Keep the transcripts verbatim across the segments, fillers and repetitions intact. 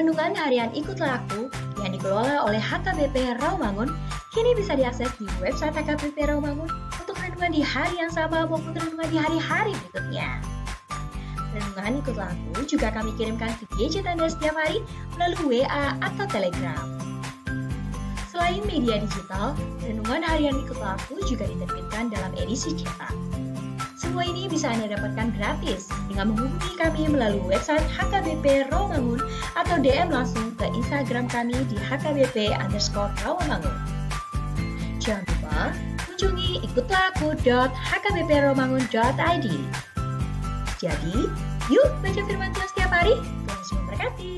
Renungan harian Ikutlah Aku yang dikelola oleh H K B P Rawamangun kini bisa diakses di website H K B P Rawamangun untuk renungan di hari yang sama maupun renungan di hari-hari berikutnya. Renungan Ikutlah Aku juga kami kirimkan ke gadget Anda setiap hari melalui W A atau Telegram. Selain media digital, renungan harian Ikutlah Aku juga diterbitkan dalam edisi cetak. Semua ini bisa Anda dapatkan gratis dengan menghubungi kami melalui website H K B P Rawamangun atau D M langsung ke Instagram kami di H K B P underscore Rawamangun. Jangan lupa kunjungi ikutlah aku dot H K B P rawamangun dot I D. Jadi, yuk baca firman Tuhan setiap hari. Tuhan Yesus memberkati.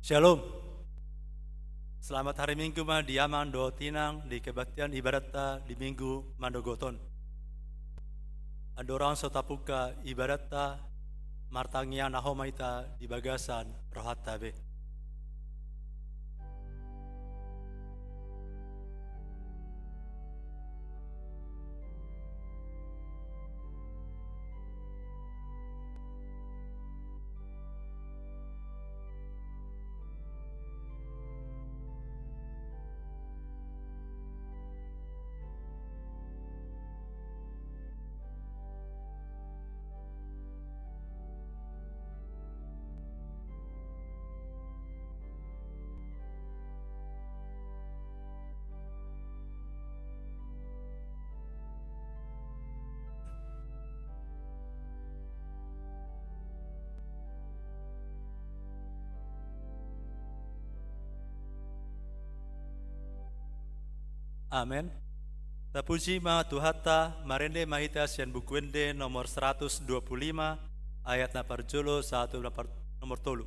Syalom. Selamat hari Minggu ma di amang dohot inang di kebaktian ibadatta di Minggu mandogot on. Andorang so tapungka ibadatta, martangiang na homa hita di bagasan rohanta be. Amen. Tapuji ma Tuhanta, marende ma hita sian Buku Ende nomor seratus dua puluh lima, ayat na parjolo sahat tu na par-, nomor tolu.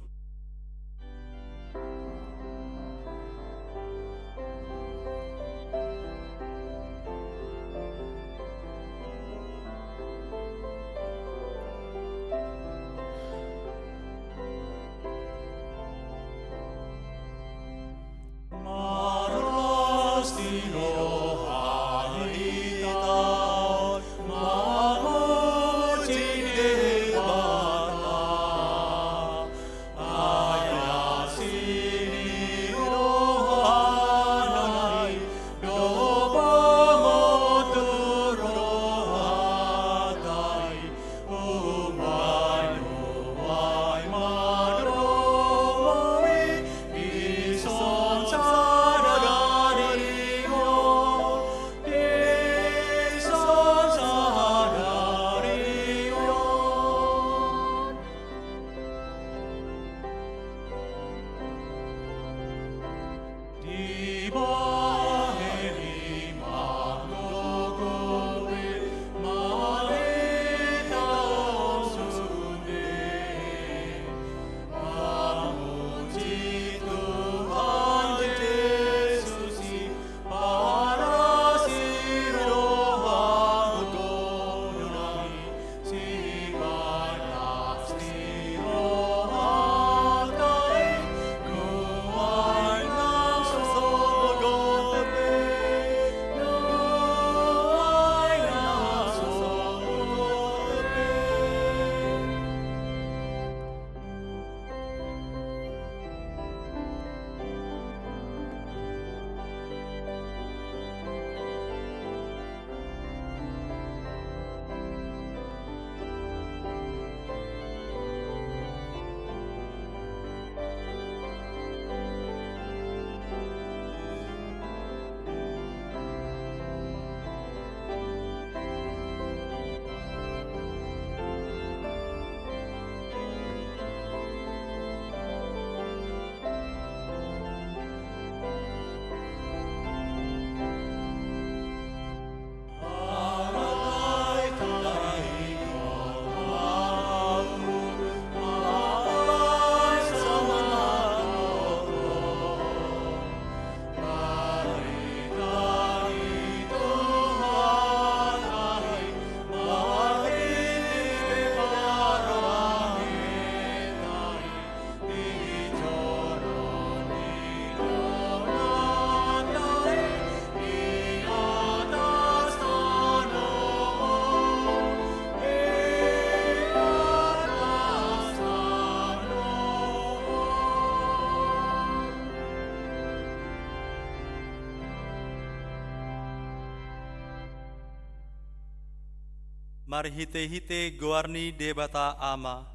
Marhitehite goar ni Debata Ama,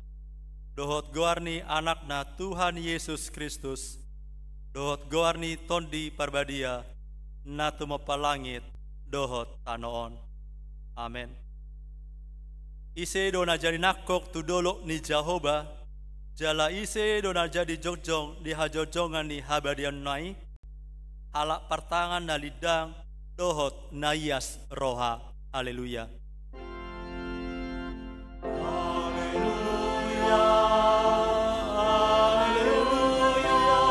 dohot goar ni Anakna Tuhan Jesus Kristus, dohot goar ni Tondi Parbadia, na tumompa langit dohot tano on. Amen. Ise do na jadi nangkok tu dolok ni Jahowa, jala ise do na jadi jongjong di hajongjongan ni habadiaonna i? Halak partangan na lindang dohot na ias roha. Haleluya. Haleluya, haleluya,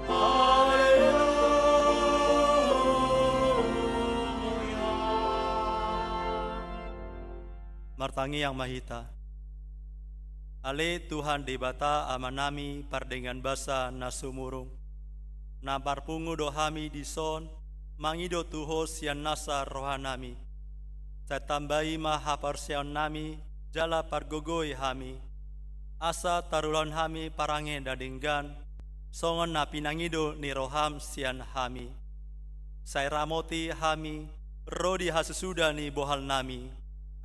haleluya. Martangiang ma hita. Ale Tuhan Debata Amanami pardenggan basa na sumurung, na marpungu do hami dison mangido tu Ho sian nasa rohanami. Sai tambai ma haporseaonnami jala pargogoi hami, asa tarulahon hami parange na denggan, songon na pinangido ni roham sian hami. Sai ramoti hami ro di hasusuda ni bohalnami,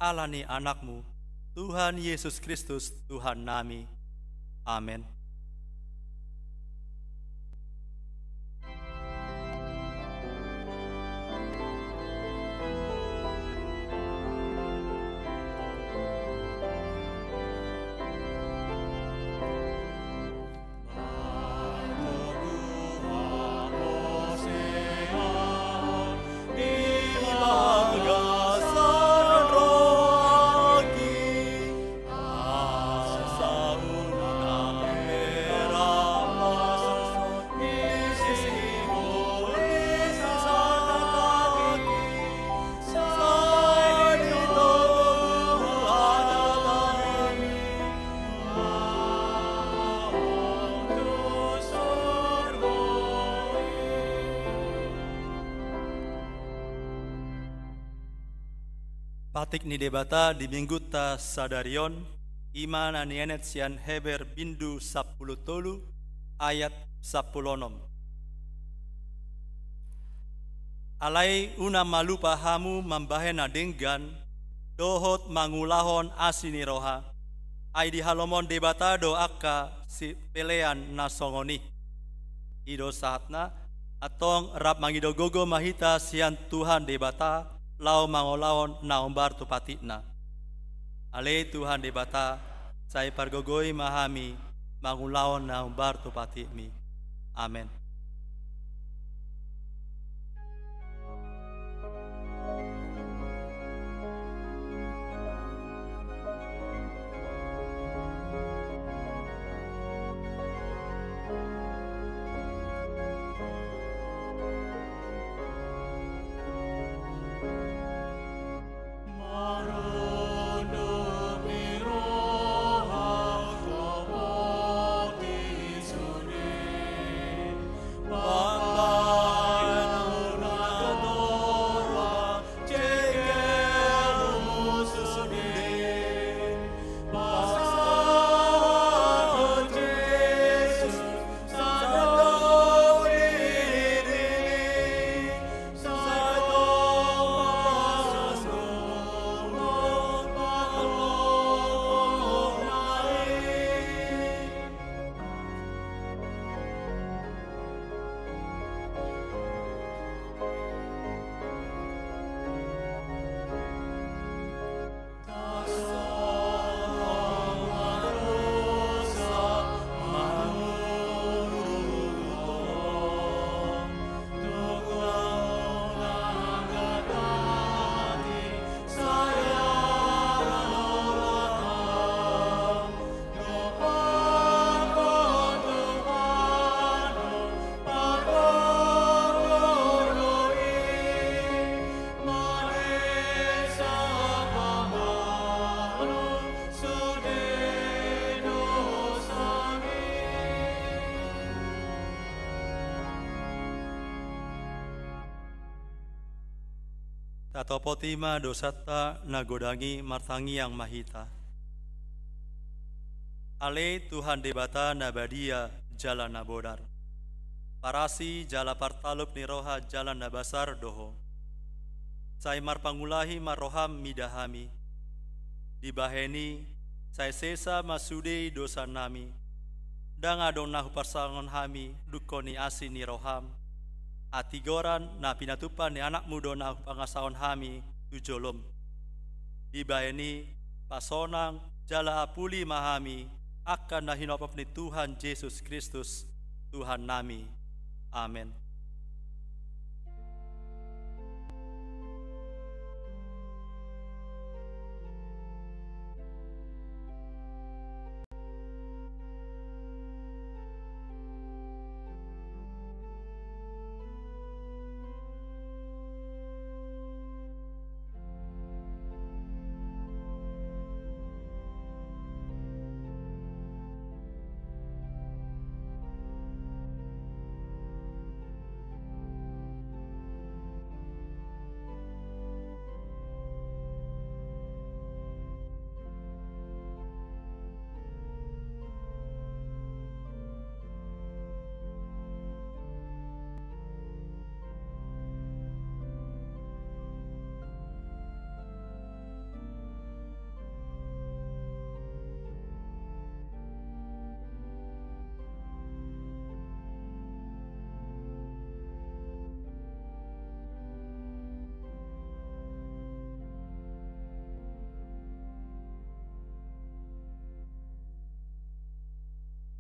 ala ni Anakmu, Tuhan Jesus Kristus Tuhannami. Amen. Patik ni Debata di Minggunta sadari on, i ma na nienet sian Heber bindu sampulu tolu ayat sampulu onom. Alai unang ma lupa hamu mambahen na denggan dohot mangulahon asi ni roha, ai di halomoan Debata do angka sipelean na songon i. I do sahatna, antong rap mangido gogo ma hita sian Tuhan Debata laho mangulahon na hombar tu patikna. Ale Tuhan Debata, sai pargogoi ma hami mangulahon na hombar tu patikmi. Amen. Tatopoti ma dosanta na godang i, martangiang ma hita. Ale Tuhan Debata na badia jala na bodar, parasi jala partalup ni roha jala na basar do Ho. Sai marpangulahi ma roham mida hami, Dibahen i, sai sesa ma sude i dosanami. Ndang adong na hupasahathon hami dungkon ni asi ni roham, hatigoran na pinatupa ni anakmu do na hupangasahon hami tu jolom. Dibahen i, pasonang jala apuli ma hami angka na hinopot ni Tuhan Jesus Kristus, Tuhannami. Amen.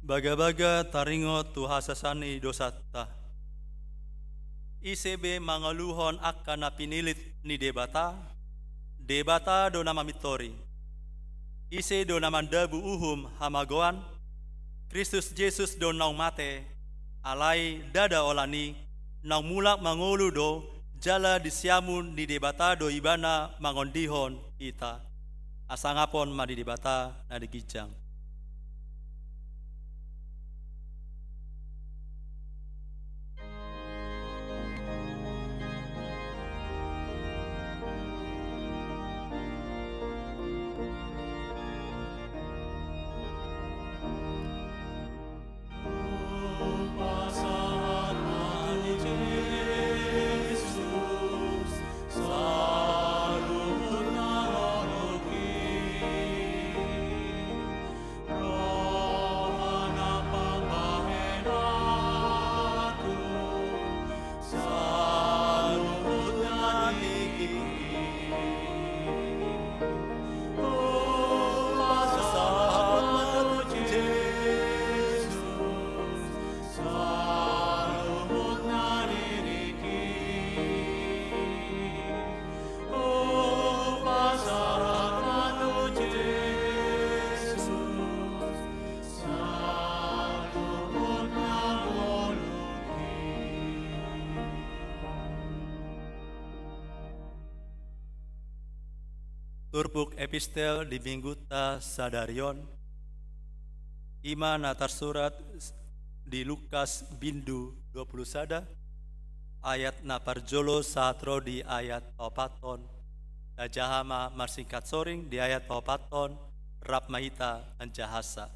Bagabaga taringot tu hasesaan ni dosanta. Ise be mangaluhon angka na pinilit ni Debata? Debata do na mamintori. Ise do na mandabu uhum hamagoan? Kristus Jesus do naung mate, alai ndada holan i, naung mulak mangolu do, jala di siamun ni Debata do Ibana mangondihon hita. Hasangapon ma di Debata na di ginjang. Turpuk epistel di minggunta sadari on, i ma na tarsurat di Lukas bindu dua pulu sada, ayat na parjolo sahat ro di ayat paopathon. Tajaha ma marsingkat soring di ayat paopathon, rap ma hita manjahansa.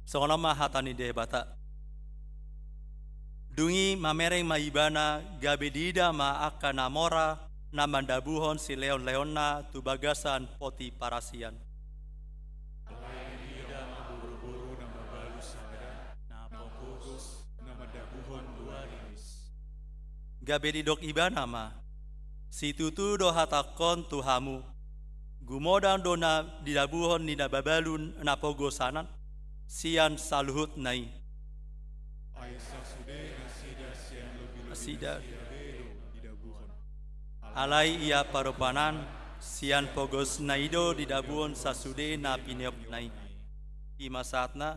Songon on ma hata ni Debata. Dung i mamereng ma Ibana, gabe diida ma angka na mora na mandabuhon sileonleonna tu bagasan poti parasian. Alai diida ma boruboru na mabalu sada na pogos na mandabuhon dua rimis. Gabe didok Ibana ma: Situtu do hatangkon tu hamu, gumodang do na didabuhon ni na mabalu na pogosan sian saluhutna i. Ai sasude nasida sian lobilobi nasida be do didabuhon. Alai ia parupanan, sian pogosna i do didabuhon sasude na pineopna i. I ma sahatna.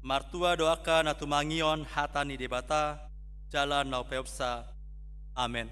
Martua do angka na tumangihon hata ni Debata jala na umpeopsa. Amen.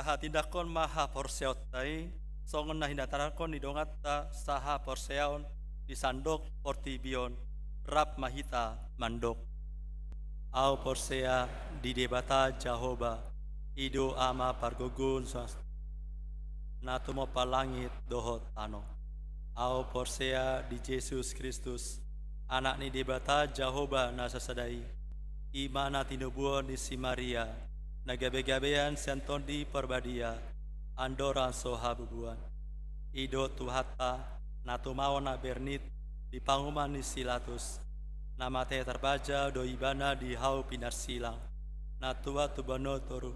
Hatindangkon ma haporseaonta i, songon na hinatandahon ni donganta sahaporseaon di sandok portibi on, rap ma hita mandok. Ahu porsea di Debata Jahowa, i do Ama pargogo na tumompa langit dohot tano. Ahu porsea di Jesus Kristus, Anak ni Debata Jahowa na sasada i, i ma na tinubuhon ni si Maria, na gabegabean sian Tondi Parbadia, andorang so habubuhan. I do Tuhanta, na tumaon na bernit di panguhuman ni si Pilatus, na mate tarbaja do ibana di hau pinarsilang, na tua tu banua toru,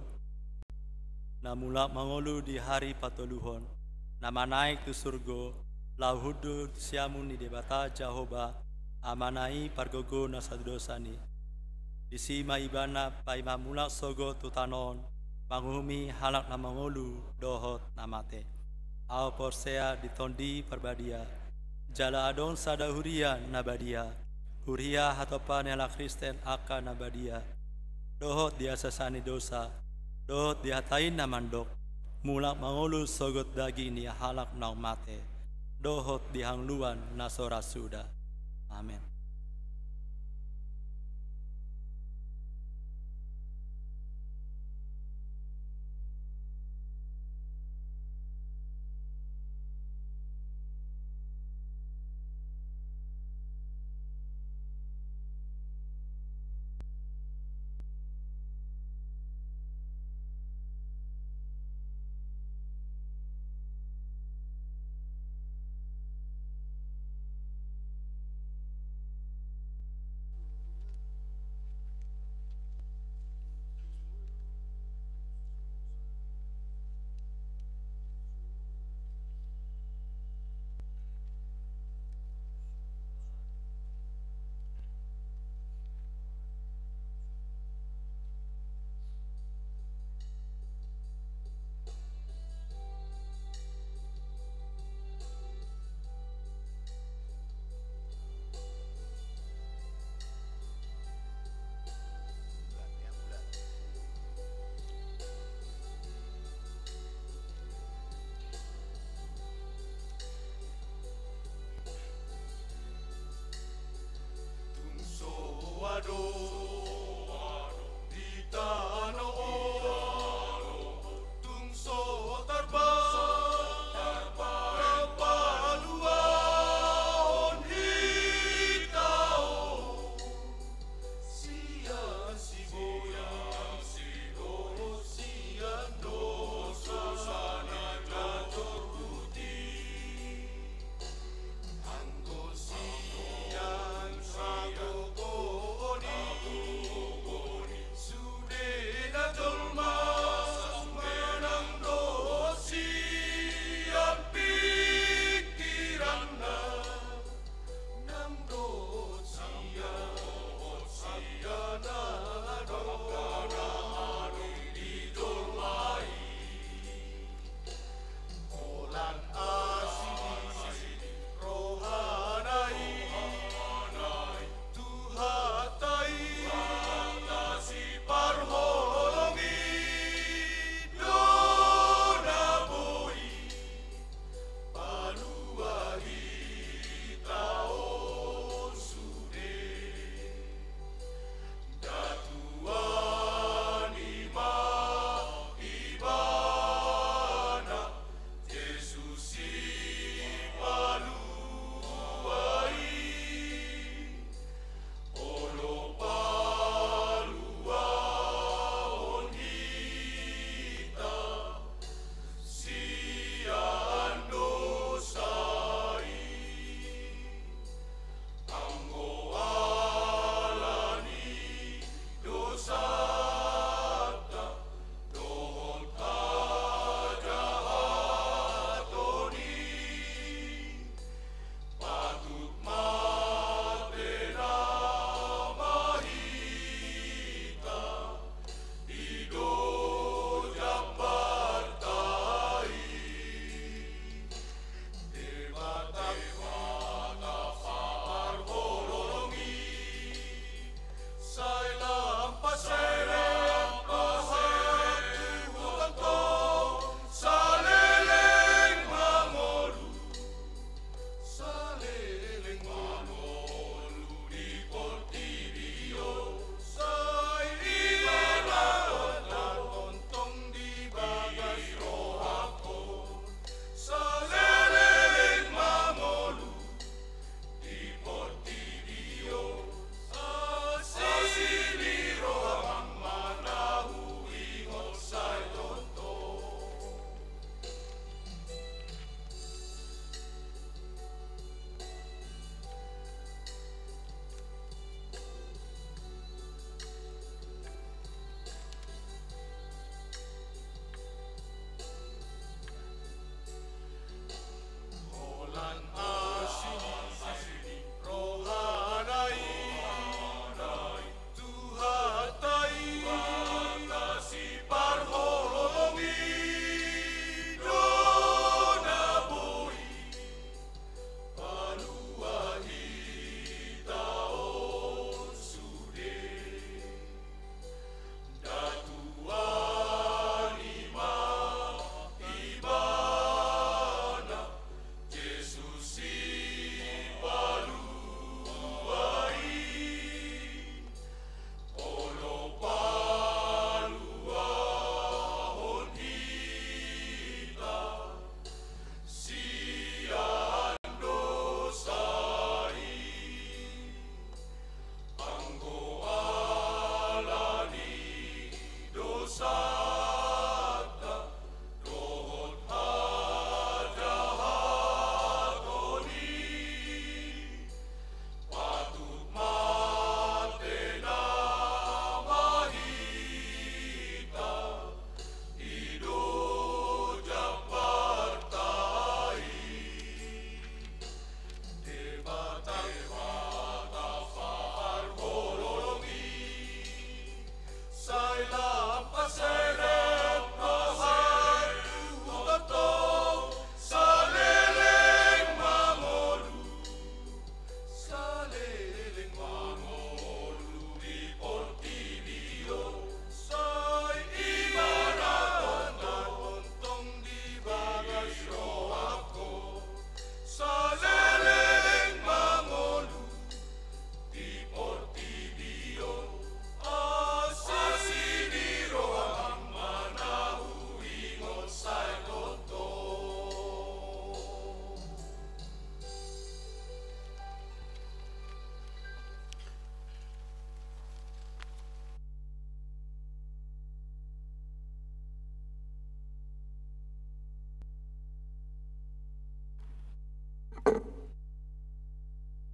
na mulak mangolu di ari patoluhon, na manaek tu surgo, laho hundul tu siamun ni Debata Jahowa, Amana i pargogo na sadadosan i. Disi ma ibana paima mulak sogot tu tano on, manguhumi halak na mangolu dohot na mate. Ahu porsea di Tondi Parbadia, jala adong sada huria na badia, huria hatopan ni halak Kristen angka na badia, dohot di hasesaan ni dosa, dohot di hata i na mandok, mulak mangolu sogot daging ni halak naung mate, dohot di hangoluan na so ra suda. Amen.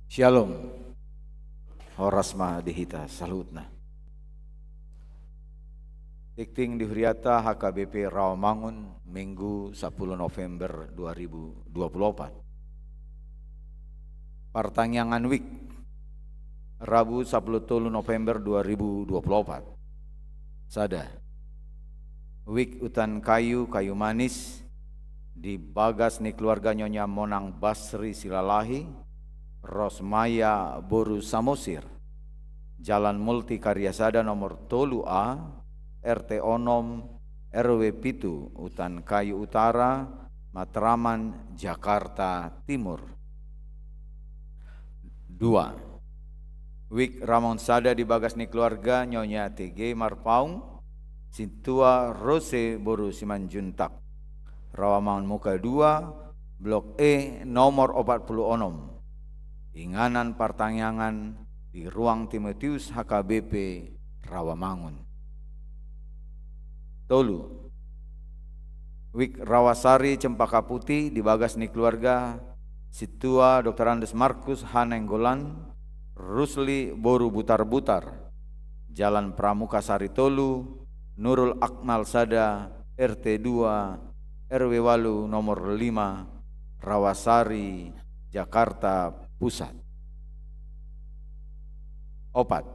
Shalom. Horas ma di hita saluhutna. Tingting di huriata H K B P Rawamangun, Minggu sapuluh November dua ribu dua puluh opat. Partangiangan wijk, Rabu sapuluh tolu November dua ribu dua puluh opat. Sada. Wijk Utan Kayu, Kayu Manis, di bagas ni keluarga Nyonya Monang Basri Silalahi, Rosmaya boru Samosir, Jalan Multikarya sada nomor tolu A, R T onom, R W pitu, Utan Kayu Utara, Matraman, Jakarta Timur. Dua. Wijk Rawamangun sada di bagas ni keluarga Nyonya T G Marpaung, Sintua Rose boru Simanjuntak, Rawamangun Muka dua, Blok E, nomor opat puluh onom. Inganan partangiangan di Ruang Timotius H K B P Rawamangun. Tolu. Wijk Rawasari Cempaka Putih di bagas ni keluarga Sintua Doktorandus Markus H Nainggolan, Rusli boru Butarbutar, Jalan Pramuka Sari tolu, Nurul Akmal sada, R T dua, R W walu nomor lima, Rawasari, Jakarta Pusat. Opat.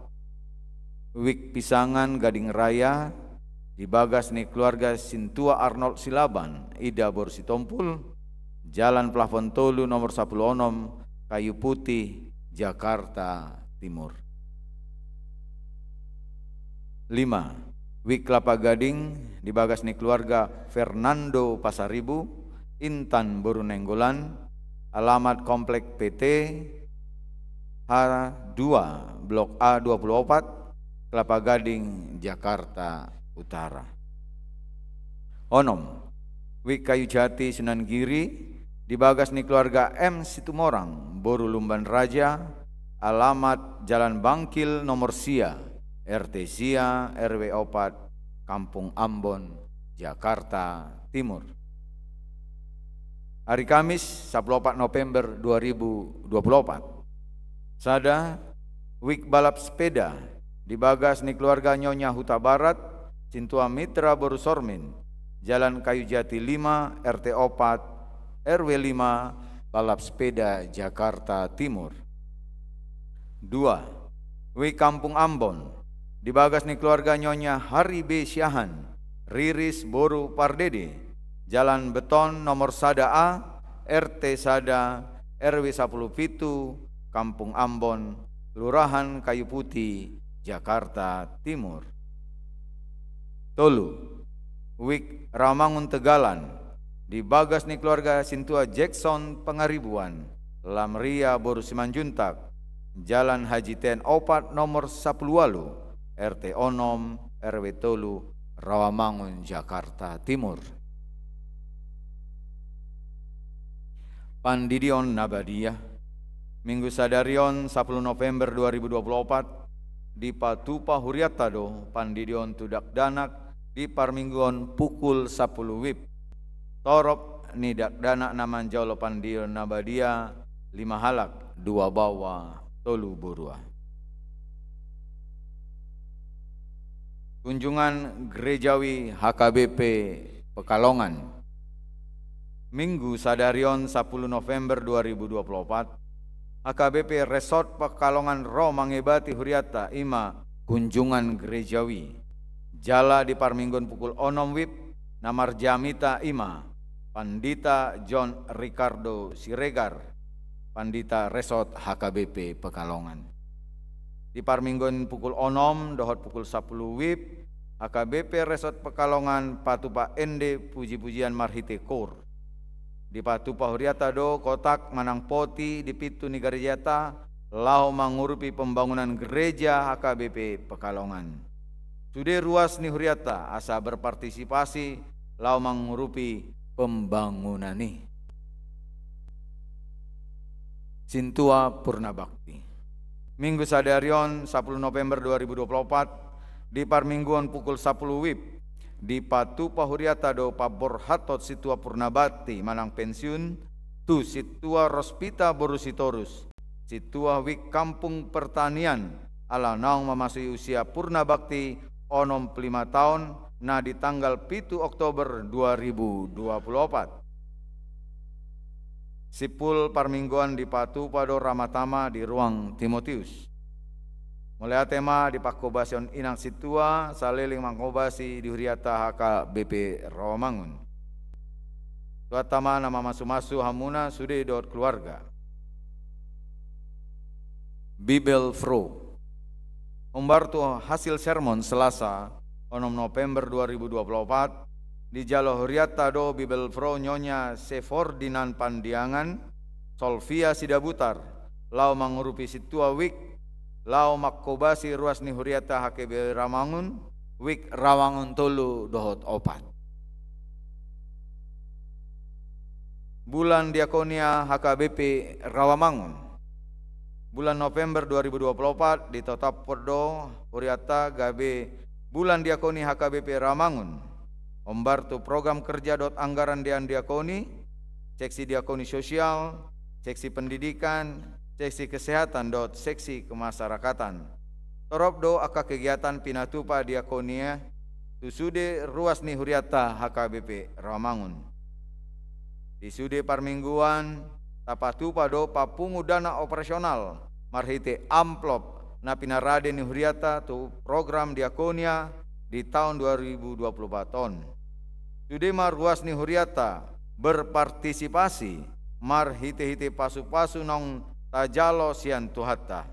Wijk Pisangan Gading Raya, di bagas ni keluarga Sintua Arnold Silaban, Ida boru Sitompul, Jalan Plafon tolu nomor sapuluh onom, Kayu Putih, Jakarta Timur. Lima. Wijk Kelapa Gading, di bagas ni keluarga Fernando Pasaribu, Intan boru Nainggolan, alamat Komplek P T, H dua, Blok A dua puluh opat, Kelapa Gading, Jakarta Utara. Onom. Wijk Kayu Jati Sunan Giri, di bagas ni keluarga M Situmorang boru Lumban Raja, alamat Jalan Bangkil nomor sia, R T sia, R W opat, Kampung Ambon, Jakarta Timur. Hari Kamis, sapuluh opat November dua ribu dua puluh opat. Sada. Wijk balap sepeda, di bagas ni keluarga Nyonya Hutabarat, Sintua Mitra boru Sormin, Jalan Kayu Jati lima, R T opat, R W lima, balap sepeda Jakarta Timur. Dua. Wijk Kampung Ambon, di bagas ni keluarga Nyonya Hari B Siahaan, Riris boru Pardede, Jalan Beton nomor sada A, R T sada, R W sapuluh pitu, Kampung Ambon, Kelurahan Kayu Putih, Jakarta Timur. Tolu. Wijk Rawamangun Tegalan, di bagas ni keluarga Sintua Jackson Pangaribuan, Lamria boru Simanjuntak, Jalan Haji Ten opat nomor sapuluh walu, R T onom, R W tolu, Rawamangun, Jakarta Timur. Pandidion na badia. Minggu sadari on, sapuluh November dua ribu dua puluh opat, dipatupa hurianta do pandidion tu dakdanak di parmingguon pukul sapuluh wib. Torop ni dakdanak na manjalo pandidion na badia, lima halak, dua baoa, tolu borua. Kunjungan Gerejawi H K B P Pekalongan. Minggu sadari on, sapuluh November dua ribu dua puluh opat, H K B P Resort Pekalongan ro mangebati hurianta, i ma kunjungan gerejawi. Jala di parmingguon pukul onom wib, na marjamita i ma Pandita John Ricardo Siregar, Pandita Resort H K B P Pekalongan. Di parmingguon pukul onom dohot pukul sapuluh wib, H K B P Resort Pekalongan patupa ende puji-pujian marhite koor. Dipatupa hurianta do kotak manang poti di pintu ni garejata laho mangurupi pembangunan gereja H K B P Pekalongan. Sude ruas ni hurianta asa berpartisipasi laho mangurupi pembangunan i. Sintua Purna Bakti. Minggu sadari on, sapuluh November dua ribu dua puluh opat, di parmingguon pukul sapuluh wib, dipatupa hurianta do paborhathon Sintua Purna Bakti manang pensiun, tu Sintua Rospita boru Sitorus, Sintua WIK Kampung Pertanian ala naung mamasuhi usia purna bakti onom pulu lima taon na di tanggal pitu Oktober dua ribu dua puluh opat. Simpul parmingguan dipatupa do Ramatama di ruang Timotius. Mauliate ma di panghobasion inang sintua saleleng manghobasi di hurianta HKBP Rawamangun. Tuhanta ma na mamasumasu hamuna sude dohot keluarga. Bibelvrouw. Hombar tu hasil sermon Selasa, onom November dua ribu dua puluh opat, dijalo hurianta do Bibelvrouw Nyonya Sefordinand Pandiangan, Solvia Sidabutar, laho mangurupi sintua WIK, laho manghobasi ruas ni hurianta HKBP Rawamangun, WIK Rawamangun tolu dohot opat. Bulan Diakonia HKBP Rawamangun. Bulan November dua ribu dua puluh opat ditotap do hurianta gabe Bulan Diakonia HKBP Rawamangun. Hombar tu program kerja dohot anggaran dewan diakoni, seksi diakoni sosial, seksi pendidikan, seksi kesehatan dohot seksi kemasyarakatan. Torop do angka kegiatan pinatupa diakonia tu sude ruas ni hurianta HKBP Rawamangun. Di sude parmingguan, tapatupa do papungu dana operasional marhite amplop na pinarade ni hurianta tu program diakonia di taon dua ribu dua puluh opat on. Sude ma ruas ni hurianta berpartisipasi marhite-hite pasu-pasu naung tajalo sian Tuhanta.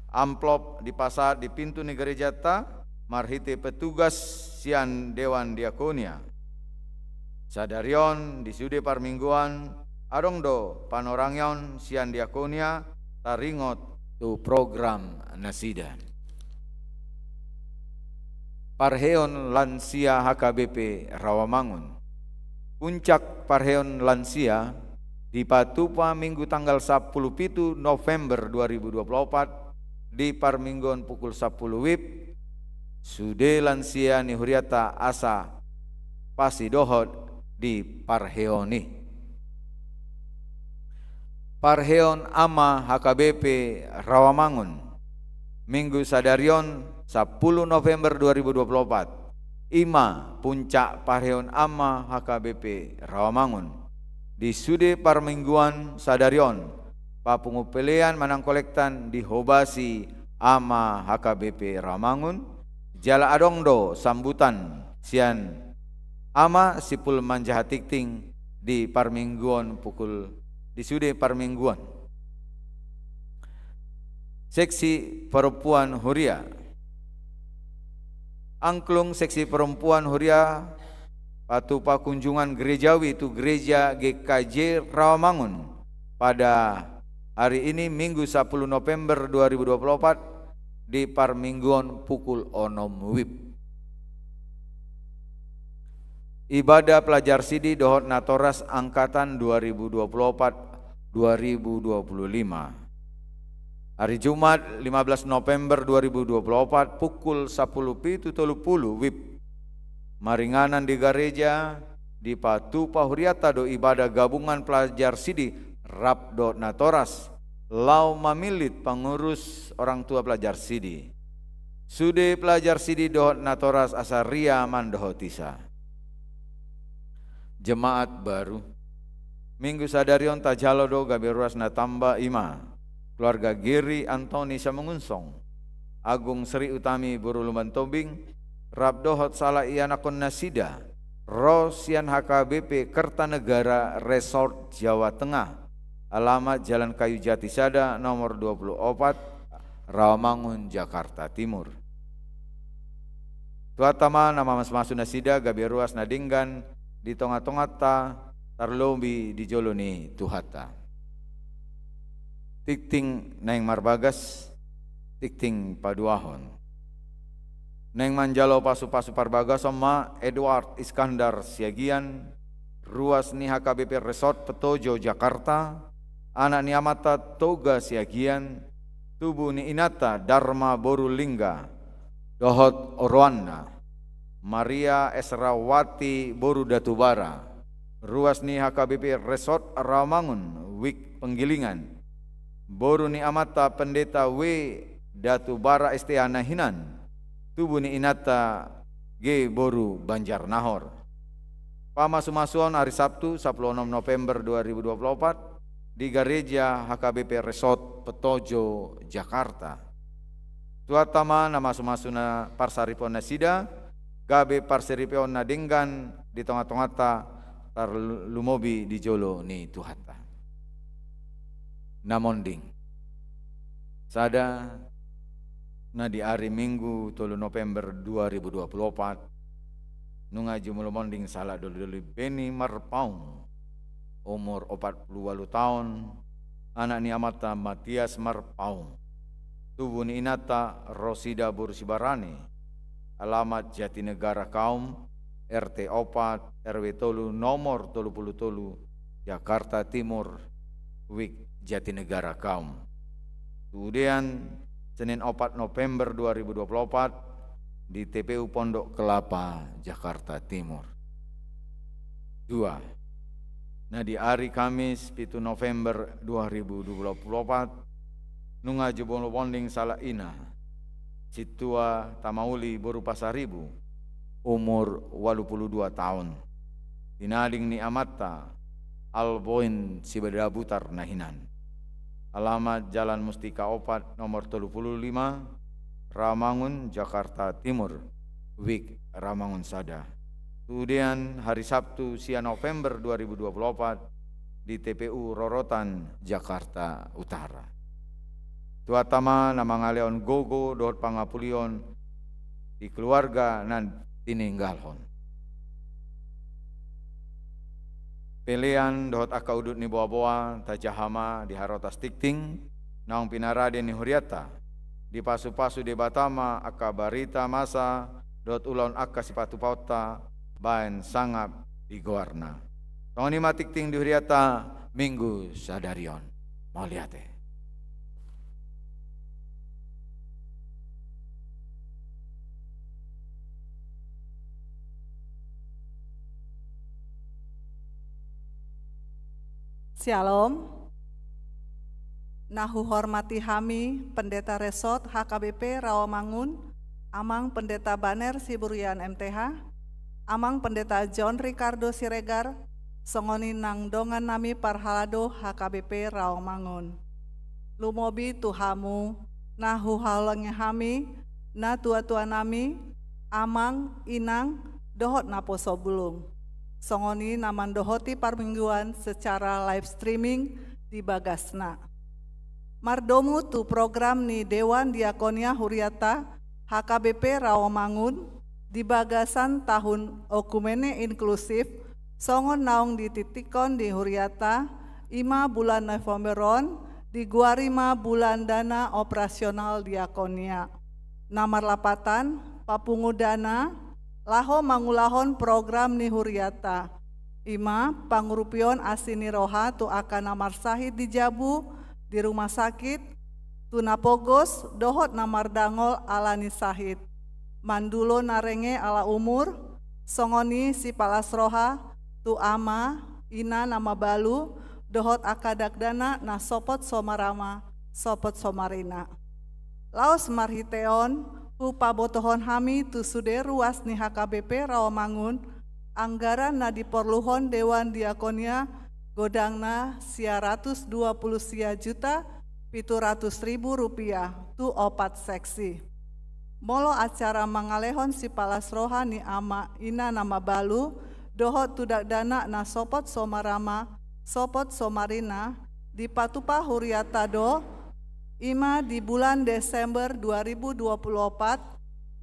Amplop dipasahat di pintu ni gerejanta marhite petugas sian dewan diakonia. Sadari on di sude parmingguan adong do panorangion sian diakonia taringot tu program nasida. Parheon lansia HKBP Rawamangun. Puncak parheon lansia dipatupa Minggu tanggal sampulu pitu November dua ribu dua puluh opat di parmingguon pukul sampulu WIB. Sude lansia ni hurianta asa pasidohot di parheon i. Parheon Ama HKBP Rawamangun, Minggu sadari on, sampulu November dua ribu dua puluh opat, i ma puncak parheon Ama HKBP Rawamangun. Di sude parmingguan sadari on, papungu pelean manang kolektan dihobasi Ama HKBP Rawamangun, jala adong do sambutan sian Ama Simpul Manjaha Tingting di parmingguon pukul, di sude parmingguon. Seksi perempuan huria. Angklung seksi perempuan huria patupa kunjungan gerejawi tu gereja GKJ Rawamangun pada hari ini, Minggu sampulu November dua ribu dua puluh opat, di parmingguon pukul onom WIB. Ibadah pelajar sidi dohot natoras angkatan dua ribu dua puluh opat, dua ribu dua puluh lima. Hari Jumat, lima belas November dua ribu dua puluh opat, pukul sampulu pitu tolu pulu WIB. Maringanan di gareja, dipatupa hurianta do ibadah gabungan pelajar sidi rap dohot natoras, laho mamillit pangurus orang tua pelajar sidi. Sude pelajar sidi dohot natoras asa ria mandohotisa. Jemaat baru. Minggu sadari on tajalo do gabe ruas na tamba, i ma keluarga Geri Antoni Siamangunsong, Agung Sri Utami boru Lumban Tobing, rap dohot sahala ianakhon nasida, ro sian HKBP Kertanegara Resort Jawa Tengah, alamat Jalan Kayu Jati sada, nomor dua puluh opat, Rawamangun, Jakarta Timur. Tuhanta ma na mamasumasu nasida gabe ruas na denggan di tongatonganta, tarlobi di jolo ni Tuhanta. Tingting naeng marbagas, tingting paduahon. Naeng manjalo pasupasu parbagason ma Edward Iskandar Siagian, ruas ni HKBP Resort Petojo, Jakarta, anak ni amanta Toga Siagian, tubu ni inanta Darma boru Lingga dohot oroanna, Maria Esrawati boru Datubara, ruas ni HKBP Resort Rawamangun, WIK Penggilingan. boru ni amanta Pendeta W. Datubara S T A na hinan, tubu ni inanta G. boru Banjarnahor. Pamasumasuon ari Sabtu, sapuluh onom November dua ribu dua puluh opat, di Gareja H K B P Resort Petojo, Jakarta. Tuhanta ma na masumasu na parsaripeon nasida, gabe parsaripeon na denggan di tongatonganta, tarlumobi di jolo ni Tuhanta. Na monding. Sada, na di ari Minggu tolu November dua ribu dua puluh opat, nunga jumolo monding sahalak dolidoli Beni Marpaung, umur opat pulu ualu taon, anak ni amanta Matias Marpaung, tubu ni inanta Rosida boru Sibarani, alamat Jatinegara Kaum, R T opat, R W tolu, nomor tolu pulu tolu, Jakarta Timur, WIK Jatinegara Kaum. Tudean, Senin opat November dua ribu dua puluh opat, di T P U Pondok Kelapa, Jakarta Timur. Dua, na di ari Kamis pitu November dua ribu dua puluh opat, nunga jumolo monding sahalak ina, Sintua Tamauli boru Pasaribu, umur ualu pulu dua taon, tinading ni amanta Alboin Sidabutar na hinan. Alamat Jalan Mustika opat, nomor tolu pulu lima, Rawamangun, Jakarta Timur, WIK Rawamangun sada. Tudean, hari Sabtu sia November dua ribu dua puluh opat, di T P U Rorotan, Jakarta Utara. Tuhanta ma na mangalehon gogo dohot pangapulion di keluarga na tininggalhon. Pelean dohot angka udut ni boaboa tajaha ma di harotas tingting naung pinarade ni hurianta. Dipasupasu Debata ma angka barita masa dohot ulaon angka sipatupaonta baen sangap di goarna. Songon i ma tingting di hurianta Minggu sadari on. Mauliate. Syalom. Na huhormati hami Pendeta Resort H K B P Rawamangun, Amang Pendeta Baner Siburian M T H, Amang Pendeta John Ricardo Siregar, songon i nang dongan nami parhalado H K B P Rawamangun. Lumobi tu hamu, na huhaholongi hami, natua-tua nami, amang, inang, dohot naposo bulung. Songon i na mandohoti parmingguan secara live streaming di bagasna. Mardomu tu program ni Dewan Diakonia Huriata H K B P Rawamangun di bagasan tahun oikumene inklusif, songon naung dititikkon di huriata, i ma bulan November on, digoari ma bulan dana operasional diakonia. Na marlapatan, papungu dana, laho mangulahon program ni huriata. I ma pangurupion asi ni roha tu angka na marsahit di jabu, di rumah sakit, tu na pogos, dohot na mardangol ala ni sahit. Mandulo na renge ala umur, songon i sipalas roha, tu ama, ina na mabalu, dohot angka dakdanak na sopot so marama, sopot so marina. Laos marhite on, hupabotohon hami tu sude ruas ni H K B P Rawamangun, anggaran na diporluhon Dewan Diakonia godangna sia ratus dua pulu sia juta pitu ratus ribu rupiah tu opat seksi. Molo acara mangalehon sipalas roha ni ama ina na mabalu, dohot tu dakdanak na sopot so marama, sopot so marina, dipatupa huriata do, i ma di bulan Desember dua ribu dua pulu opat,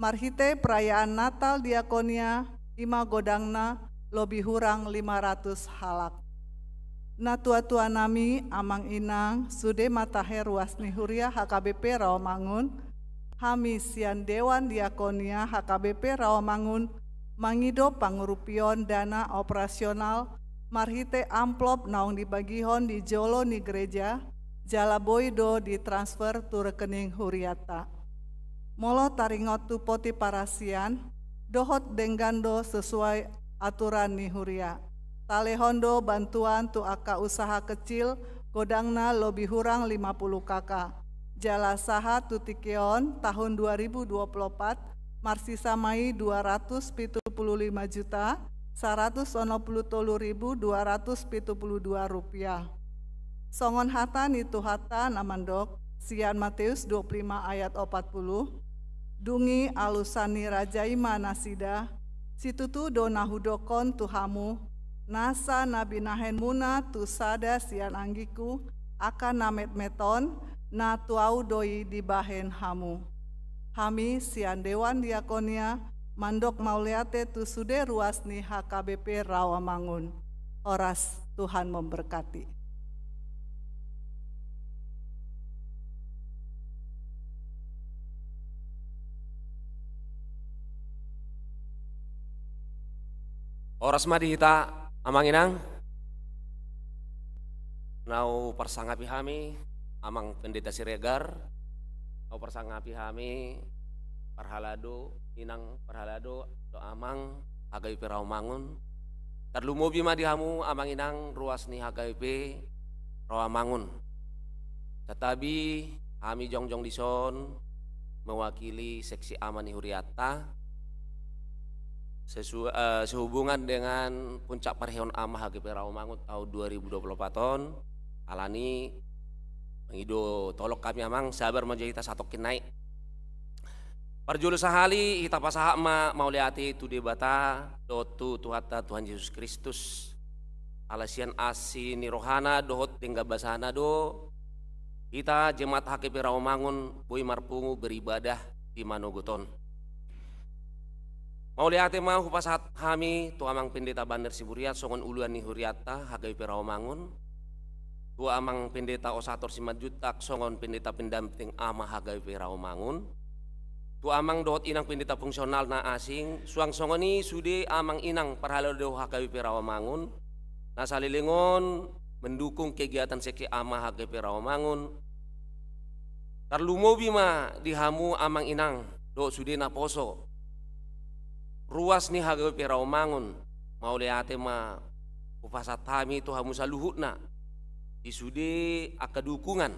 marhite perayaan Natal diakonia, i ma godangna lobi hurang lima ratus halak. Natua-tua nami, amang inang, sude ma tahe ruas ni huria H K B P Rawamangun, hami sian Dewan Diakonia H K B P Rawamangun, mangido pangurupion dana operasional, marhite amplop naung dibagihon di jolo ni gereja, jala boi do ditransfer tu rekening huriata. Molo taringot tu poti parasian, dohot denggan do sesuai aturan ni huria. Talehon do bantuan tu angka usaha kecil, godangna lobi hurang lima puluh K K. Jala sahat tu tingki on tahun dua ribu dua puluh opat, marsisa ma i dua ratus pitu puluh lima juta saratus onom puluh tolu ribu dua ratus pitu puluh dua rupiah. Songon hata ni Tuhanta na mandok sian Mateus dua puluh lima ayat opat puluh, dung i alusan ni raja i ma nasida, situtu do na hudokkon tu hamu, nasa na binahenmuna tu sada sian anggingku angka na metmet on, na tu ahu do i dibahen hamu. Hami sian Dewan Diakonia mandok mauliate tu sude ruas ni H K B P Rawamangun. Horas, Tuhan memberkati. Horas ma di hita, Amang Inang. Na huparsangapi hami Amang Pendeta Siregar, na huparsangapi hami parhalado, inang parhalado, dohot amang H K B P Rawamangun. Tarlumobi ma di hamu, Amang Inang, ruas ni H K B P Rawamangun. Santabi hami jongjong dison mewakili seksi ama ni hurianta, sesu-, eh, sehubungan dengan puncak parheon ama H K B P Rawamangun tahun dua ribu dua puluh opat on. Alani i, mangido tolong hami, Amang, sabar ma jo hita satongkin nai. Parjolo sahali hita pasahat ma mauliate tu Debata dohot tu Tuhanta Tuhan Jesus Kristus. Ala sian asi ni rohana dohot denggan basana do hita jemaat H K B P Rawamangun boi marpungu beribadah di manogot on. Mauliate ma hupasahat hami tu Amang Pendeta Bander Siburiat songon uluan ni hurianta H K B P Rawamangun, tu Amang Pendeta Osator Simanjuntak songon pendeta pendamping ama H K B P Rawamangun, tu Amang dohot Inang Pendeta fungsional na asing, suang songon i sude Amang Inang parhalado H K B P Rawamangun, na saleleng on mendukung kegiatan seksi ama H K B P Rawamangun. Tarlumobi ma di hamu, Amang Inang, dohot sude naposo ruas ni H K B P Rawamangun. Mauliate ma hupasahat hami tu hamu saluhutna di sude angka dukungan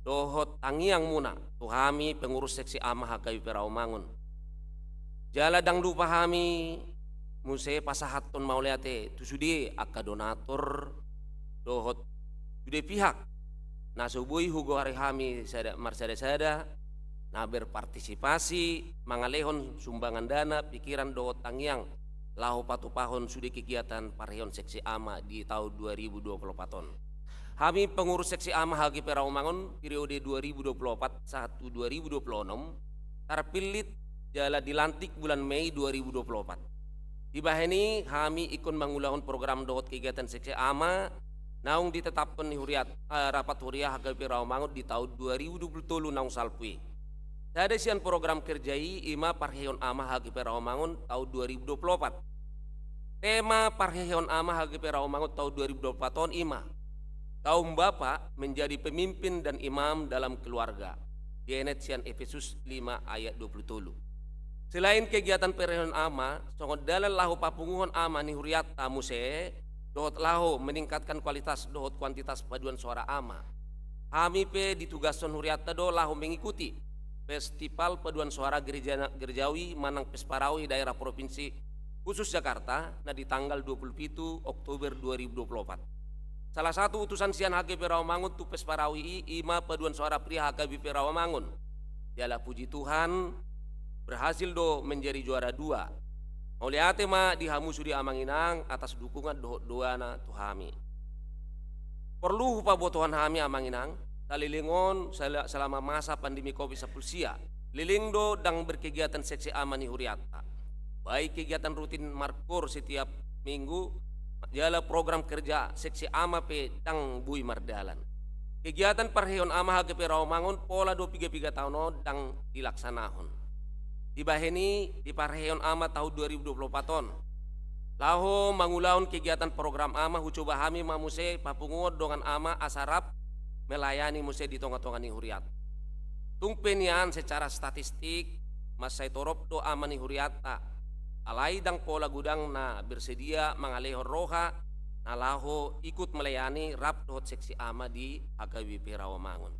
dohot tangiangmuna tu hami pengurus seksi ama H K B P Rawamangun. Jala ndang lupa hami muse pasahathon mauliate tu sude angka donatur dohot sude pihak na so boi hugoari hami sada, marsada-sada, na berpartisipasi mangalehon sumbangan dana, pikiran dohot tangiang laho patupahon sude kegiatan parheon seksi ama di tahun dua ribu dua puluh opat on. Hami pengurus seksi ama H K B P Rawamangun periode dua ribu dua puluh opat sahat tu dua ribu dua puluh onom, tarpillit jala dilantik bulan Mei dua ribu dua puluh opat. Dibahen i hami ingkon mangulahon program dohot kegiatan seksi ama naung ditetapkon ni huriat, eh, rapat huria H K B P Rawamangun di tahun dua ribu dua puluh tolu naung salpu i. Sada sian program kerja i, i ma parheon ama H K B P Rawamangun tahun dua ribu dua puluh opat. Tema parheon ama H K B P Rawamangun tahun dua ribu dua puluh opat on i ma kaum bapa menjadi pemimpin dan imam dalam keluarga, dienet sian Efesus lima ayat dua puluh tolu. Selain kegiatan parheon ama songon dalan laho papunguhon ama ni hurianta muse, dohot laho meningkatkan kualitas dohot kuantitas paduan soara ama, hami pe ditugashon hurianta do laho mengikuti festival paduan soara gereja, gerejawi manang Pesparawi daerah provinsi khusus Jakarta na di tanggal dua puluh pitu Oktober dua ribu dua puluh opat. Salah satu utusan sian H K B P Rawamangun tu Pesparawi i, i ma paduan soara pria H K B P Rawamangun. Jala puji Tuhan, berhasil do menjadi juara dua. Mauliate ma di hamu sude, Amang Inang, atas dukungan dohot doana tu hami. Porlu hupabotohon hami, Amang Inang, saleleng on sel-, selama masa pandemi Covid sampulu sia, leleng do ndang berkegiatan seksi ama ni hurianta. Baik kegiatan rutin markoor setiap minggu, jala program kerja seksi ama pe ndang boi mardalan. Kegiatan parheon ama H K B P Rawamangun pola do piga-piga taon on ndang dilaksanahon. Dibahen i, di parheon ama tahun dua ribu dua puluh opat on, laho mangulahon kegiatan program ama, hucoba hami ma muse papunguhon dongan ama asa rap melayani muse di tonga-tonga ni hurianta. Tung pe nian secara statistik, mansai torop do ama ni hurianta. Alai ndang pola godang na bersedia mangalehon roha na laho ikut melayani rap dohot seksi ama di H K B P Rawamangun.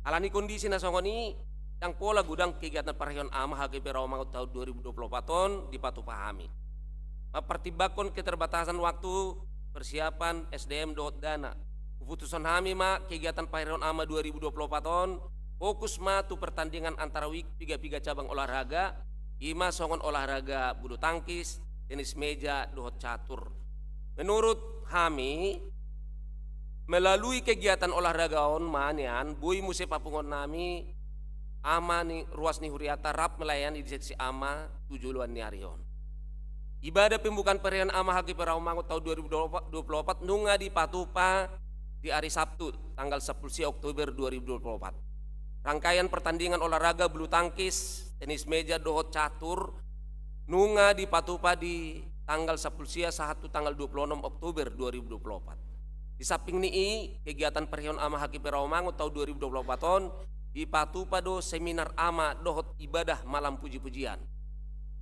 Alani kondisi na songon i, ndang pola godang kegiatan parheon ama H K B P Rawamangun taon dua ribu dua puluh opat on dipatupa hami. Mampartimbangkon keterbatasan waktu, persiapan, S D M dohot dana, huputushon hami ma kegiatan parheon ama dua ribu dua puluh opat on fokus ma tu pertandingan antara wijk piga-piga cabang olahraga, i ma songon olahraga bulu tangkis, tenis meja dohot catur. Menurut hami, melalui kegiatan olahraga on ma nian boi muse papunguan nami ama ni ruas ni huriata rap melayani di seksi ama tu joloan ni ari on. Ibadah pembukaan parheon ama H K B P Rawamangun taon dua ribu dua puluh opat nunga dipatupa di ari Sabtu tanggal sampulu sia Oktober dua ribu dua puluh opat. Rangkaian pertandingan olahraga bulu tangkis, tenis meja dohot catur nunga dipatupa di tanggal sampulu sia sahat tu tanggal dua puluh onom Oktober dua ribu dua puluh opat. Di samping ni i, kegiatan parheon ama H K B P Rawamangun taon dua ribu dua puluh opat on dipatupa do seminar ama dohot ibadah malam puji-pujian.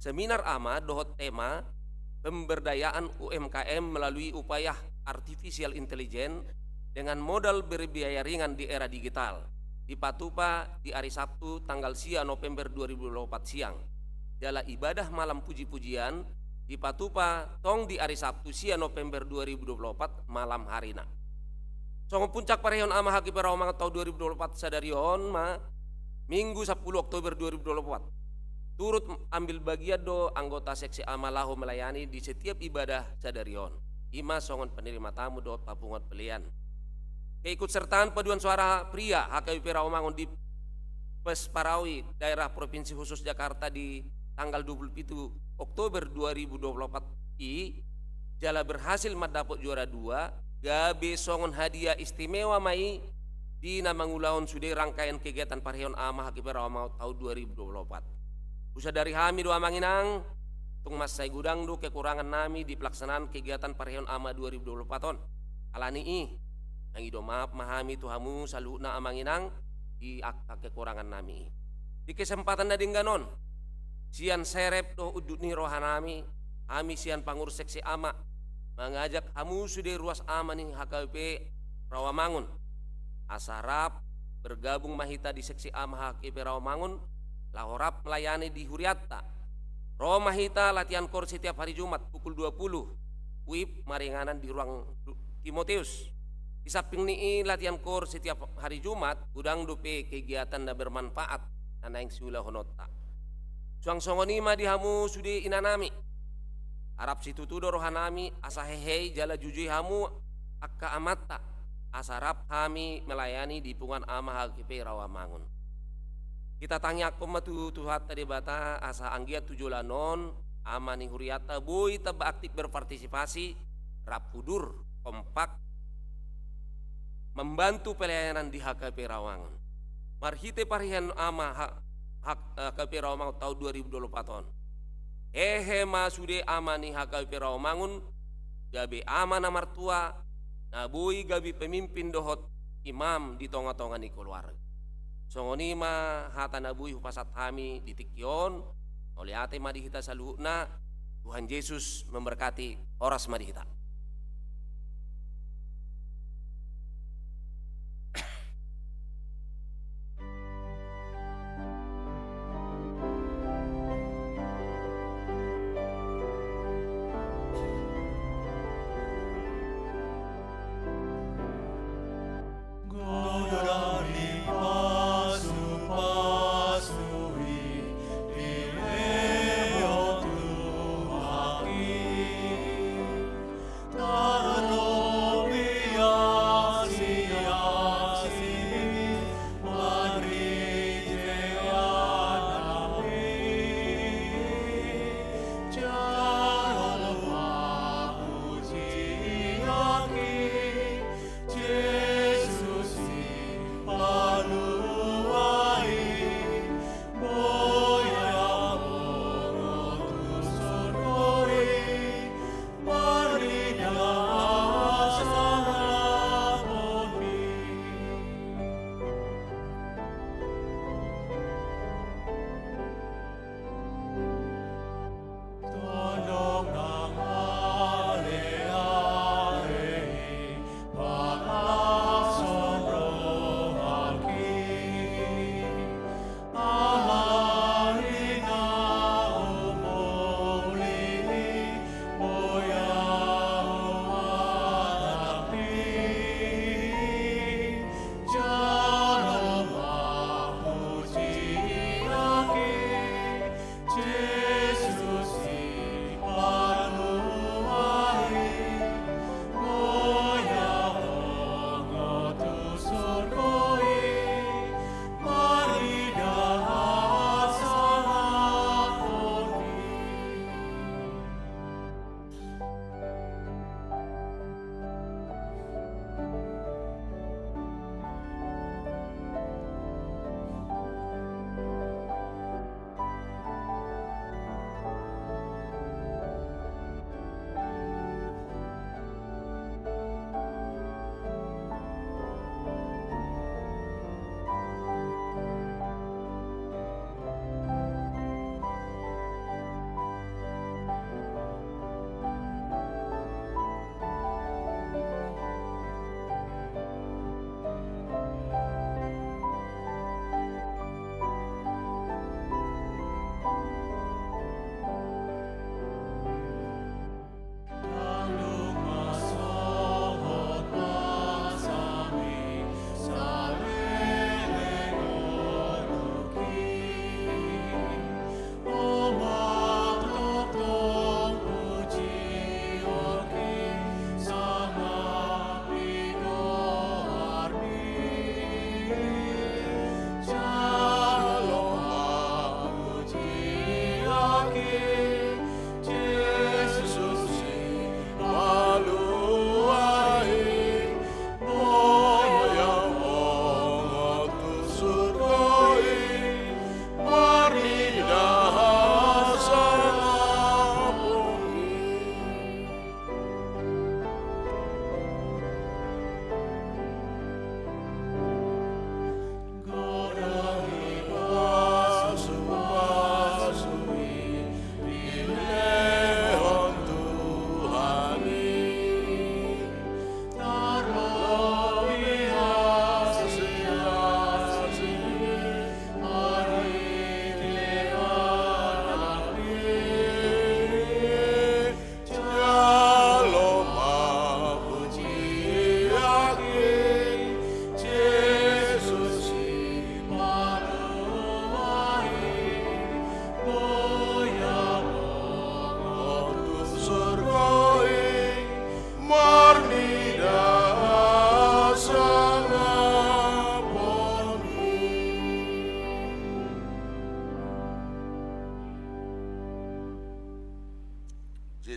Seminar ama dohot tema pemberdayaan U M K M melalui upaya artificial intelligence dengan modal berbiaya ringan di era digital dipatupa di ari Sabtu tanggal sia November dua ribu dua puluh opat siang. Jala ibadah malam puji-pujian dipatupa tong di ari Sabtu sia November dua ribu dua puluh opat malam harina. Songon puncak parheon ama H K B P Rawamangun taon dua ribu dua puluh opat sadari on ma Minggu sampulu Oktober dua ribu dua puluh opat. Turut ambil bagian do anggota seksi ama laho melayani di setiap ibadah sadari on. I ma songon penerima tamu dohot papunguan pelean. Keikutsertaan paduan suara pria H K B P Rawamangun di Pesparawi, daerah provinsi khusus Jakarta di tanggal dua puluh pitu Oktober dua ribu dua puluh opat i, jala berhasil mandapot juara dua, gabe songon hadiah istimewa ma i di na mangulahon sude rangkaian kegiatan parheon ama H K B P Rawamangun taon dua ribu dua puluh opat. Husadari hami do amang inang, tung mansai godang do kekurangan nami di pelaksanaan kegiatan parheon ama dua ribu dua puluh opat on. Alani i, mangido maaf ma hami tu hamu saluhutna amang inang di angka kekurangan nami i. Di kesempatan na denggan on, sian serep dohot unduk ni roha nami, hami sian pangurus seksi ama mangajak hamu sude ruas ama ni H K B P Rawamangun, asa rap bergabung ma hita di seksi ama H K B P Rawamangun, laho rap melayani di hurianta. Ro ma hita latihan kor setiap hari Jumat pukul dua puluh W I B maringanan di ruang Timoteus. Di samping ni i, latihan kor setiap hari Jumat godang dope kegiatan na bermanfaat na naeng siulahononta. Suang songon i ma di hamu sude inanami. Harap situtu do rohanami asa hehei jala jujui hamu angka amanta, asa rap hami melayani di punguan ama H K B P Rawamangun. Hita tangiangkon ma tu Tuhanta Debata asa anggiat tu joloan on ama ni hurianta boi tamba aktif berpartisipasi, rap hudur, kompak, membantu pelayanan di H K B P Rawamangun. Marhite parheon ama ha-, ha-, H K B P Rawamangun taon dua ribu dua puluh opat on, hehe ma sude ama ni H K B P Rawamangun gabe ama na martua, na boi gabe pemimpin dohot imam di tonga-tonga ni keluarga. Songon i ma hata na boi hupasahat hami di tingki on. Mauliate ma di hita saluhutna. Tuhan Yesus memberkati. Horas ma di hita.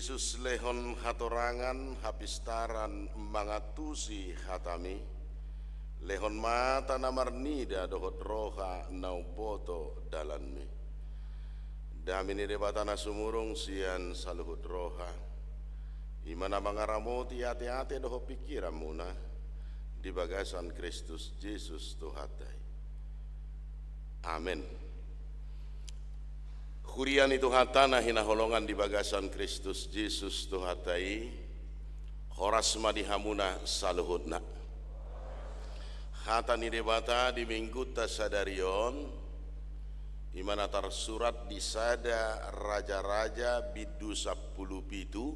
Jesus, lehon hatorangan hapistaran mangantusi hataMi, lehon mata na marnida dohot roha na umboto dalanMi. Dame ni Debata na sumurung sian saluhut roha, i ma na mangaramoti ateate dohot pingkiranmuna di bagasan Kristus Jesus Tuhanta i. Amen. Huria ni Tuhanta na hinaholongan di bagasan Kristus Jesus Tuhanta i, horas ma di hamuna saluhutna. Hata ni Debata di Minggunta sadari on, i ma na tarsurat di Sada Rajaraja bindu sampulu pitu,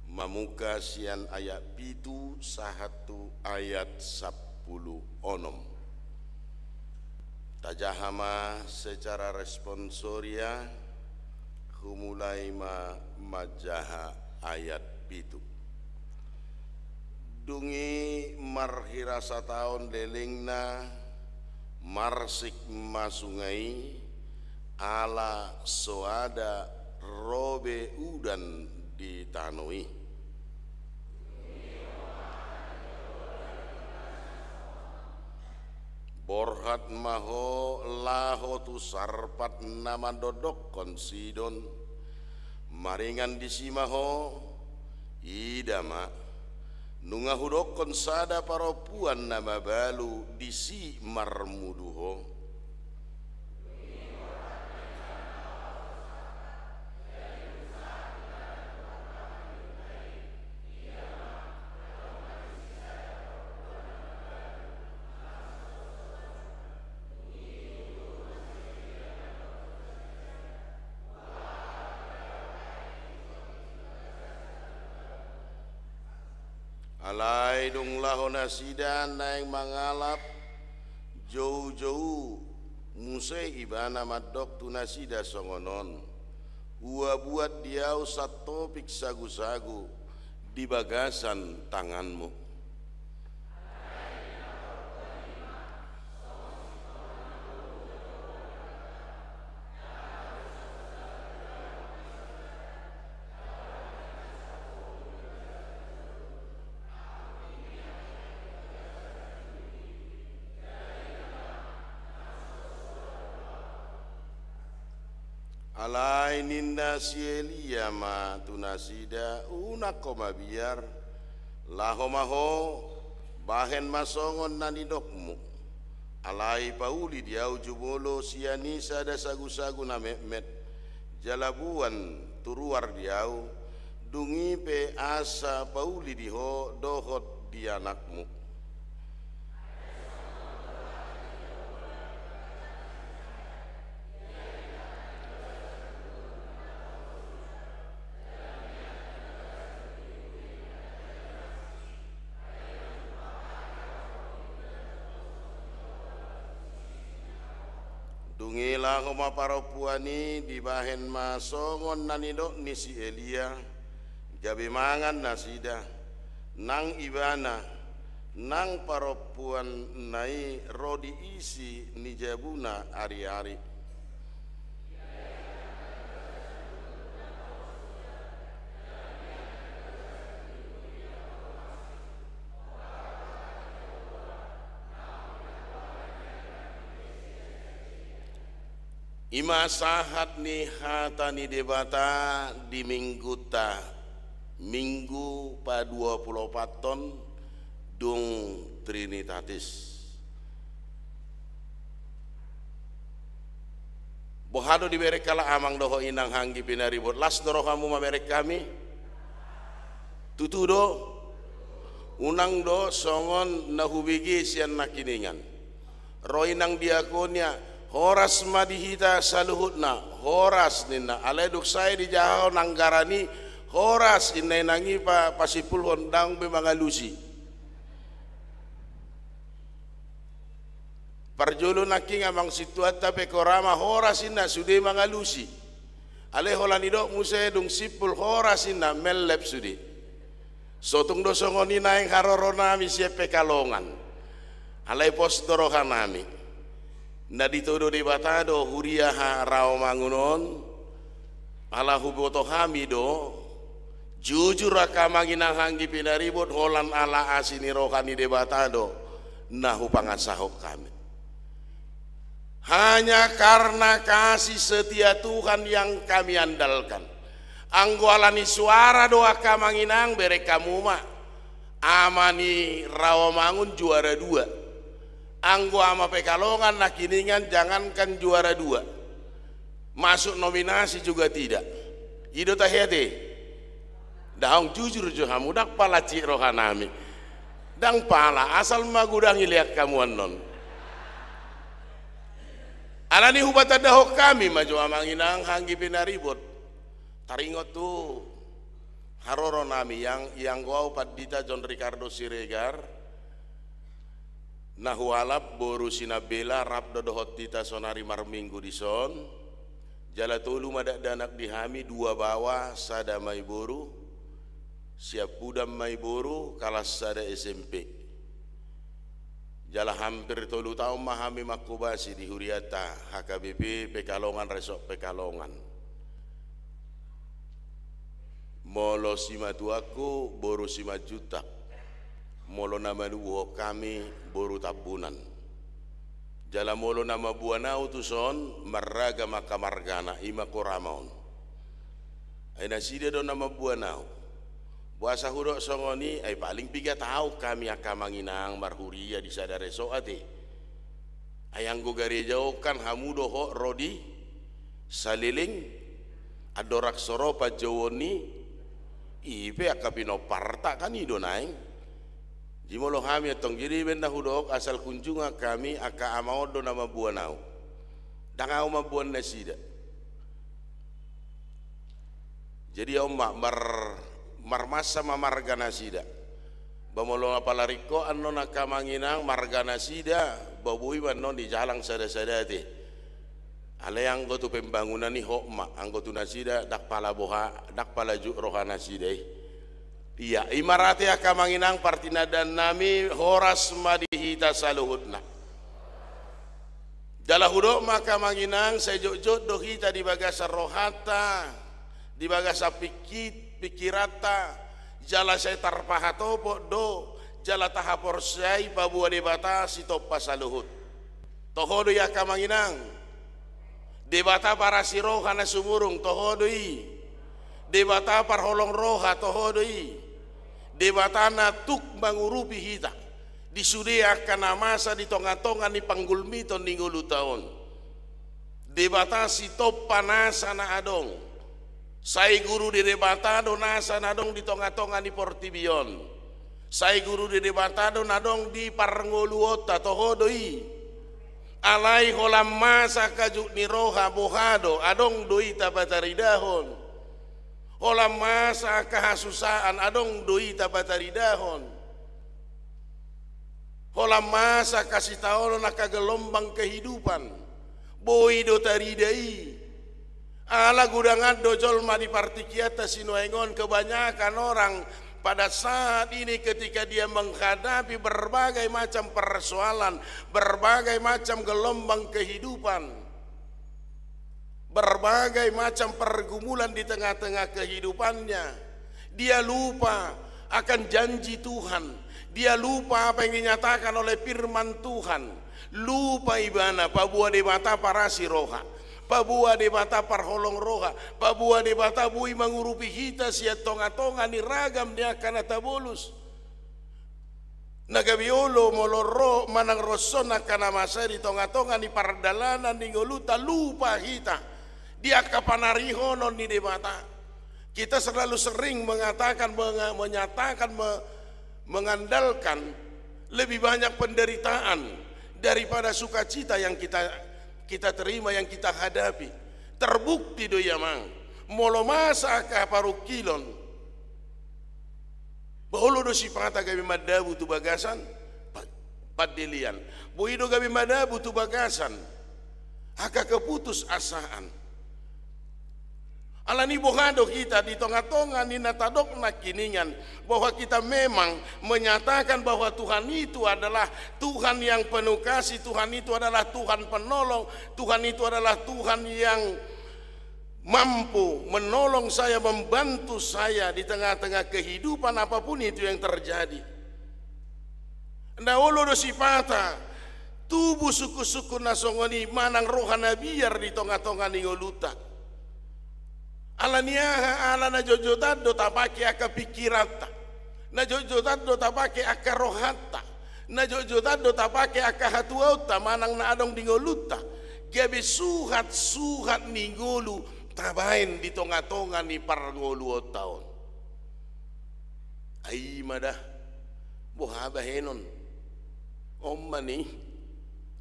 mamungka sian ayat pitu sahat tu ayat sampulu onom. Tajaha ma secara responsoria, humulai ma manjaha ayat pitu. Dung i marhirasataon lelengna, marsik ma sungai i, ala soada ro be udan di tano i. Borhat ma ho laho tu Sarpat na mandokdokkon Sidon, maringan disi ma ho, ida ma, nunga hudokkon sada parompuan na mabalu disi marmudu ho. Alai dung laho nasida naeng mangalap, joujou muse ibana mandok tu nasida songon on: Huabuat di ahu santopik sagusagu di bagasan tanganmu. Alai ninna si Elia ma tu nasida: Unang ho mabiar, laho ma ho, bahen ma songon na nidokmu. Alai pauli di ahu jumolo sian i sada sagusagu na metmet, jala boan tu ruar di ahu, dung i pe asa pauli di ho dohot di anakmu. Dung i laho ma parompuan i, dibahen ma songon na nidok ni si Elia, gabe mangan nasida, nang ibana, nang parompuanna i ro di isi ni jabuna ariari. I ma sahat ni hata ni Debata di Minggunta, Minggu paduapuluopathon dung Trinitatis. Boha do dibereng halak amang dohot inang, anggi pinaribot? Las do rohamu mamereng hami? Tutu do? Unang do songon na hubege sian nangkiningan. Ro inang diakonia, horas ma di hita saluhutna, horas ninna. Alai dung sae dijahahon anggaran i, horas inna inang i pa, pasimpulhon, ndang be mangalusi. Parjolo nangkin amang sintuanta pe, hora ma horas inna, sude mangalusi. Alai holan nidok muse dung simpul horas inna, mellep sude. So tung do songon i naeng haroronami sian Pekalongan. Alai pos do rohanami. Na ditodo Debata do huria haraomangun on. Ala huboto hami do, jujur angka amang inang anggi pinaribot, holan ala asi ni roha ni Debata do na hupangasahon hami. Hanya karena kasih setia Tuhan yang kami andalkan. Anggo ala ni suara do angka amang inang, bereng hamu ma. Ama ni Rawamangun juara dua. Anggo Ama Pekalongan nangkiningan jangankan juara dua, masuk nominasi juga tidak. I do tahe ate. Ndang, jujur jo hamu, ndang pala ciek rohanami. Ndang pala, asal ma godang ilean hamu annon. Alani hupatandahon hami ma jo amang inang anggi pinaribot. Taringot tu haroronami, ianggo au Pandita John Ricardo Siregar, na hualap boru Sinambela, rap do dohot hita sonari marminggu dison. Jala tolu ma dakdanak di hami, dua baoa, sada ma i boru, siampudan ma i boru, kalas sada S M P. Jala hampir tolu taon ma hami manghobasi di hurianta H K B P Pekalongan, Resort Pekalongan. Molo simatuangku boru Simanjuntak, molo na manubuhon hami boru Tambunan. Jala molo na mamboan au tuson marragam angka margana, i ma Korama on. Ai nasida do na mamboan au. Boasa hudok songon i, ai paling piga taon hami angka amang inang marhuria di sada resort ate. Ai anggo gareja on kan hamu dohot ro di saleleng, andorang so ro panjouon ni i pe angka pinomparta kan i do naeng. Jadi molo hami antong, jadi baen na hudok, asal kunjungan hami, angka ama on do na mamboan au. Ndang au mamboan nasida. Jadi on ma mar-, marmasa ma marga nasida. Ba molo apala ringkot annon angka amang inang, marga nasida ba boi ma annon dijalang sada-sada ate. Alai anggo tu pembangunan i hot ma, anggo tu nasida ndang pala boha, ndang pala juk roha nasida i. Ia, i ma rate angka amang inang partinandaan nami, horas ma di hita saluhutna. Jala hudok ma angka amang inang, sai jotjot do hita di bagasan rohanta, di bagasan pingki-, pingkiranta, jala sai tarpahatopot do, jala tahaporseai paboa Debata sitompa saluhut. Toho do i angka amang inang. Debata parasi roha na sumurung, toho do i. Debata parholong roha, toho do i. Debata na tuk mangurupi hita di sude angka na masa di tonga-tonga ni panggulmiton ni ngolunta on. Debata sitompa nasa na adong. Sai guru ni Debata do nasa na adong di tonga-tonga ni portibi on. Sai guru ni Debata do na adong di parngoluonta, toho do i. Alai holan masa angka juk ni roha, boha do, adong do i tapataridahon. Holan masa angka hasusaan, adong do i tapataridahon. Holan masa angka sitaonon, angka gelombang kehidupan, boi do tarida i. Ala godang an do jolma di partingkianta sinuaeng on, kebanyakan orang pada saat ini ketika dia menghadapi berbagai macam persoalan, berbagai macam gelombang kehidupan, berbagai macam pergumulan di tengah-tengah kehidupannya, dia lupa akan janji Tuhan. Dia lupa apa yang dinyatakan oleh firman Tuhan. Lupa ibana, paboa Debata parasi roha, paboa Debata parholong roha, paboa Debata boi mangurupi hita sian tonga-tonga ni ragam ni angka na tabolus. Na gabe olo molo ro manang ro songon angka na masa i di tonga-tonga ni pardalanan ni ngolunta, lupa hita di angka panarihonon ni Debata. Kita selalu sering mengatakan, menga-, menyatakan, me-, mengandalkan lebih banyak penderitaan daripada sukacita yang kita, kita terima, yang kita hadapi. Terbukti do i, amang. Molo masa angka parungkilon, ba olo do sipata gabe mandabu tu bagasan pa-, pandelean. Boi do gabe mandabu tu bagasan angka keputusasaan. Alani boha do hita di tonga-tonga ni na tadok nangkiningan, bahwa kita memang menyatakan bahwa Tuhan itu adalah Tuhan yang penuh kasih, Tuhan itu adalah Tuhan penolong, Tuhan itu adalah Tuhan yang mampu menolong saya, membantu saya di tengah-tengah kehidupan apapun itu yang terjadi. Nda olo do sipata tubu sungkun-sungkun na songon i manang roha na biar di tonga-tonga ni ngolunta. Ala ni aha? Ala na jotjotan do tapake angka pikiranta, na jotjotan do tapake angka rohanta, na jotjotan do tapake angka hatuaonta manang na adong di ngolunta, gabe suhat-suhat ni ngolu tabaen di tonga-tonga ni parngoluonta on. Ai ma da, boha bahenon? On ma ni,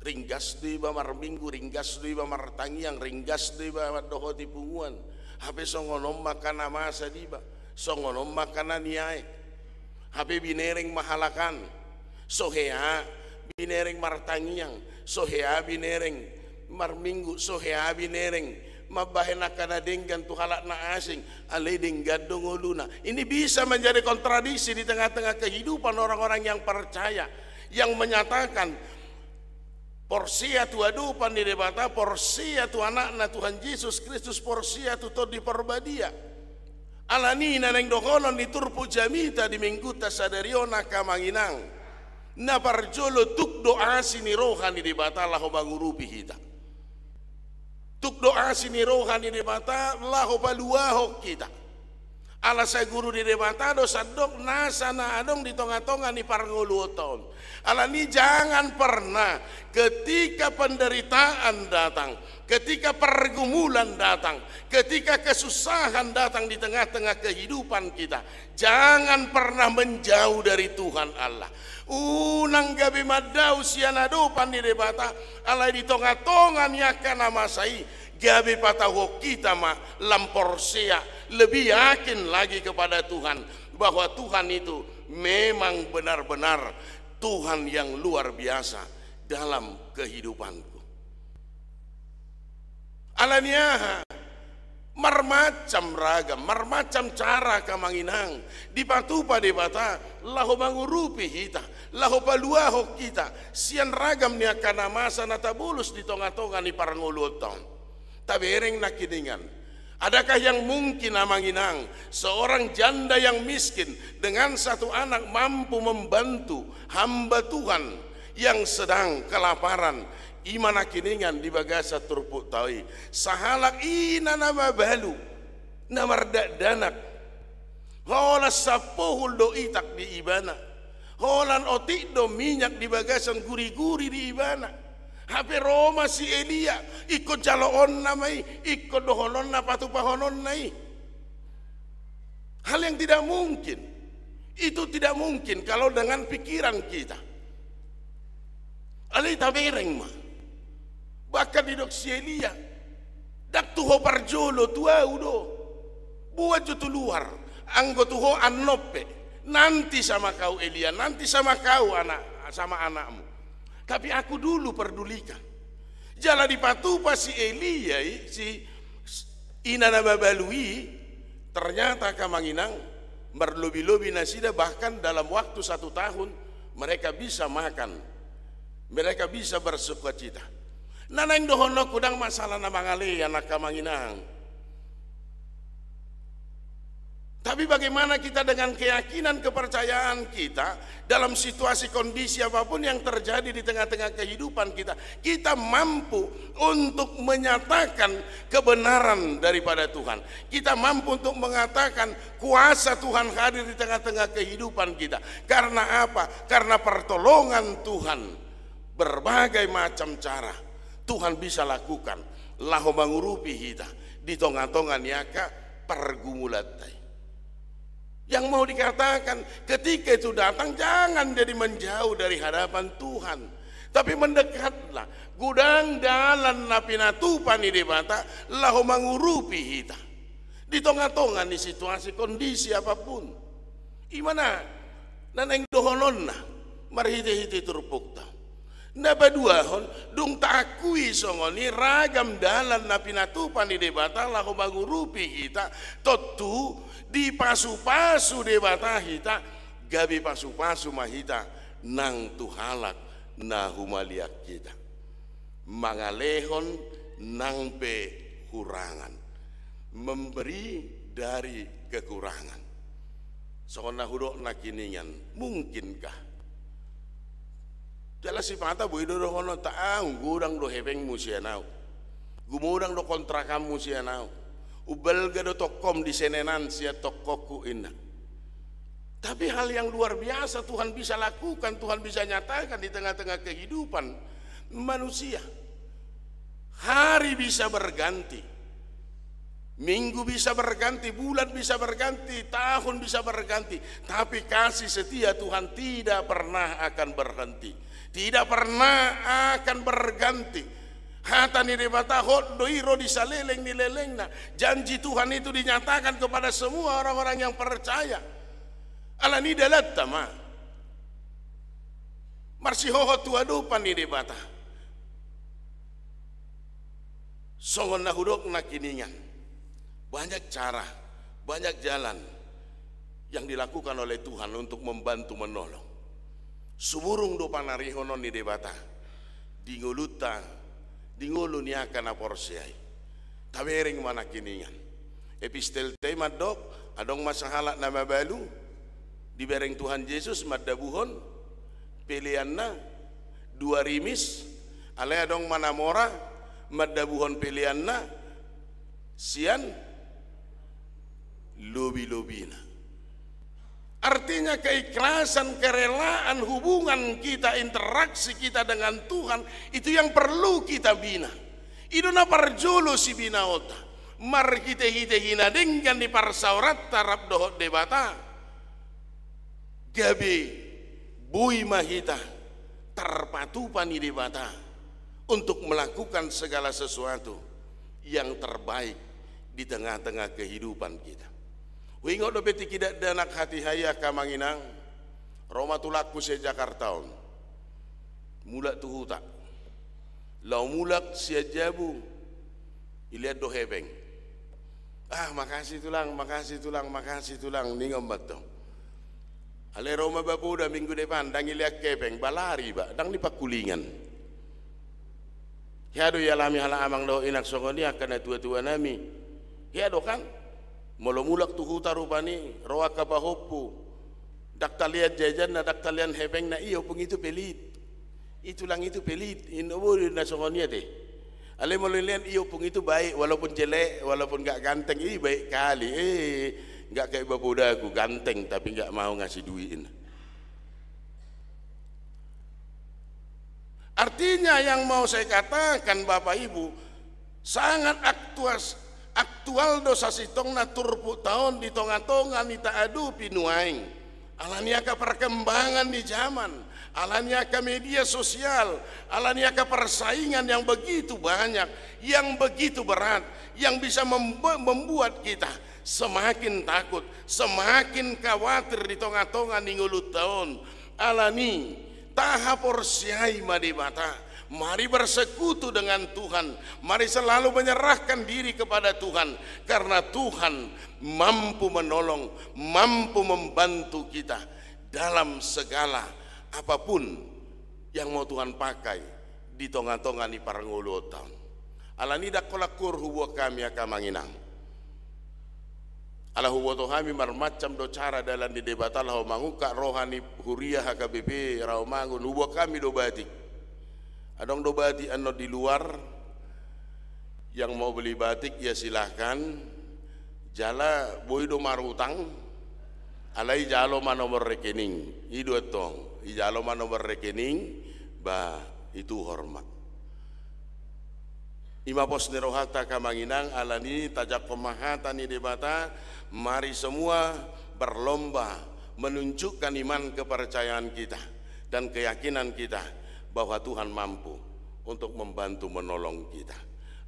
ringgas do iba marminggu, ringgas do iba martangiang, ringgas do iba mandohoti punguan. Hape songon on ma angka na masa di iba, songon on ma angka na niae. Hape binereng ma halak an, so hea binereng martangiang, so hea binereng marminggu, so hea binereng mambahen angka na denggan tu halak na asing, alai denggan do ngoluna. Ini bisa menjadi kontradiksi di tengah-tengah kehidupan orang-orang yang percaya, yang menyatakan porsea tu adopan ni Debata, porsea tu Anakna Tuhan Jesus Kristus, porsea tu Tondi Parbadia. Ala ni na naeng dohonon ni turpuk jamita di minggunta sadari on, angka amang inang, na parjolo tuk do asi ni roha ni Debata laho mangurupi hita. Tuk do asi ni roha ni Debata laho paluahon hita. Ala sai guru ni Debata do sandok nasa na adong di tonga-tonga ni parngoluonta on. Ala ni jangan pernah ketika penderitaan datang, ketika pergumulan datang, ketika kesusahan datang di tengah-tengah kehidupan kita, jangan pernah menjauh dari Tuhan Allah. Unang gabe mandao sian adopan ni Debata, alai di tonga-tonga ni angka na masa i, gabe patauhon hita ma lam porsea, lebih yakin lagi kepada Tuhan, bahwa Tuhan itu memang benar-benar Tuhan yang luar biasa dalam kehidupanku. Ala ni aha? Marmacam ragam, marmacam cara, angka amang inang, dipatupa Debata laho mangurupi hita, laho paluahon hita sian ragam ni angka na masa na tabolus di tonga-tonga ni parngoluonta on. Tabereng nangkiningan. Adakah yang mungkin, amang inang, seorang janda yang miskin dengan satu anak mampu membantu hamba Tuhan yang sedang kelaparan? I ma nangkiningan di bagasan turpukta i, sahalak ina na mabalu, na mardakdanak, holan sapohul do itak di ibana, holan otik do minyak di bagasan guri-guri di ibana. Hape ro ma si Elia, ingkon jaloonna ma i, ingkon dohononna, patupahononna i. Hal yang tidak mungkin. Itu tidak mungkin kalau dengan pikiran kita. Alai tabereng ma. Bahkan didok si Elia, ndang tu ho parjolo, tu ahu do. Buat jo tu luar. Anggo tu ho annon pe, nanti sama kau Elia, nanti sama kau anak, sama anakmu. Tapi aku dulu perdulikan. Jala dipatupa si Elia i, si ina na mabalu i, ternyata, angka amang inang, marlobi-lobi nasida, bahkan dalam waktu satu tahun mereka bisa makan, mereka bisa bersukacita. Na naeng dohononku, ndang masalah na mangalean, angka amang inang. Tapi bagaimana kita dengan keyakinan kepercayaan kita dalam situasi kondisi apapun yang terjadi di tengah-tengah kehidupan kita, kita mampu untuk menyatakan kebenaran daripada Tuhan. Kita mampu untuk mengatakan kuasa Tuhan hadir di tengah-tengah kehidupan kita. Karena apa? Karena pertolongan Tuhan. Berbagai macam cara Tuhan bisa lakukan laho mangurupi hita di tonga-tonga ni angka pergumulanta i. Yang mau dikatakan, ketika itu datang, jangan jadi menjauh dari hadapan Tuhan, tapi mendekatlah. Godang dalan na pinatupa ni Debata laho mangurupi hita di tonga-tonga ni situasi kondisi apapun. I ma na naeng dohononna marhite-hite turpukta. Na paduahon, dung taakui songon i ragam dalan na pinatupa ni Debata laho mangurupi hita, tontu dipasu-pasu Debata hita, gabe pasu-pasu ma hita nang tu halak na humaliang hita, mangalehon nang pe hurangan. Memberi dari kekurangan. Songon na hudok nangkiningan, mungkinkah? Jala sipata boi do dohonon, ta, ah, godang do hepengmu sian ahu. Gumodang do kontrakanmu sian ahu. Umbalga do tongkom di senenan sian tongkongku, inna. Tapi hal yang luar biasa Tuhan bisa lakukan, Tuhan bisa nyatakan di tengah-tengah kehidupan manusia. Hari bisa berganti, minggu bisa berganti, bulan bisa berganti, tahun bisa berganti, tapi kasih setia Tuhan tidak pernah akan berhenti, tidak pernah akan berganti. Hata ni Debata hot do i, ro di saleleng ni lelengna. Janji Tuhan itu dinyatakan kepada semua orang-orang yang percaya. Alani i dalanta ma marsihohot tu adopan ni Debata. Songon na hudok nangkiningan, banyak cara, banyak jalan yang dilakukan oleh Tuhan untuk membantu menolong. Sumurung do panarihonon ni Debata di ngolunta, di ngolu ni angka na porsea i. Tabereng ma nangkiningan. Epistelta i mandok, adong ma sahalak na mabalu dibereng Tuhan Jesus mandabuhon peleanna dua rimis, alai adong ma na mora mandabuhon peleanna sian lobi-lobina. Artinya, keikhlasan, kerelaan, hubungan kita, interaksi kita dengan Tuhan, itu yang perlu kita bina. I do na parjolo sibinaonta. Marhite-hite hinadenggan ni parsaoranta rap dohot Debata, gabe boi ma hita tarpatupa ni Debata untuk melakukan segala sesuatu yang terbaik di tengah-tengah kehidupan kita. Huingot dope tingki dakdanak hatiha i, angka amang inang, ro ma tulangku sian Jakarta on, mulak tu huta. Laho mulak sian jabu, dilean do hepeng. Ah, makasih tulang, makasih tulang, makasih tulang, ninna ma antong. Alai ro ma bapoda minggu depan, ndang dilean hepeng, ba lari iba, ndang dipangkulingan. Hea do dialami halak amang dohot inang songon i, angka natua-tua nami. Hea do kan? Molo mulak tu huta rupani, ro angka pahompu, ndang talean jajanna, ndang talean hepengna, i ompung itu pelit. I tulang itu pelit, inna, boi do na songon i ate. Alai molo dilean, i ompung itu baik, walaupun jelek, walaupun nggak ganteng, i baik kali. Eh, nggak kayak bapodaku, ganteng tapi nggak mau ngasih duit, inna. Artinya, yang mau saya katakan, Bapak Ibu, sangat aktuas-, aktual do sasintongna turpukta on di tonga-tonga ni taadopi nuaeng. Alani angka perkembangan ni zaman, alani angka media sosial, alani angka persaingan yang begitu banyak, yang begitu berat, yang bisa membe-, membuat kita semakin takut, semakin khawatir di tonga-tonga ni ngolunta on. Alani i, tahaporseai ma Debata. Mari bersekutu dengan Tuhan. Mari selalu menyerahkan diri kepada Tuhan, karena Tuhan mampu menolong, mampu membantu kita dalam segala apapun yang mau Tuhan pakai di tonga-tonga ni parngoluonta on. Alani i, ndang holan huor huboan hami, angka amang inang. Ala huboto hami marmacam do cara dalan ni Debata laho mangungkap roha ni huria H K B P Rawamangun. Huboan hami do batik. Adong do batik annon di luar, yang mau beli batik ya silahkan. Jala boi do marutang, alai jalo ma nomor rekening. I do antong, ijalo ma nomor rekening, ba ituhor ma. I ma pos ni rohanta, angka amang inang. Alani i, tajangkon ma hata ni Debata, mari semua berlomba menunjukkan iman kepercayaan kita dan keyakinan kita bahwa Tuhan mampu untuk membantu menolong kita.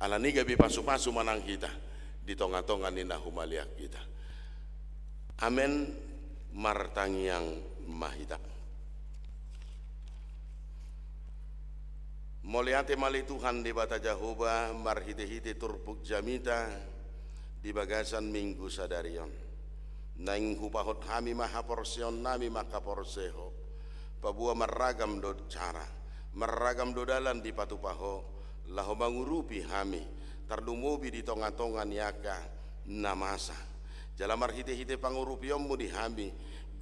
Alani i, gabe pasu-pasu ma nang hita di tonga-tonga ni na humaliang hita. Amen. Martangiang ma hita. Mauliate ma ale Tuhan Debata Jahowa, marhite-hite turpuk jamita di bagasan Minggu sadari on. Naeng hupahot hami ma haporseaonnami manghaporsea Ho. Paboa marragam do cara, marragam do dalan dipatupa Ho, laho mangurupi hami, tarlumobi di tonga-tonga ni angka na masa. Jala marhitehite pangurupionmu di hami,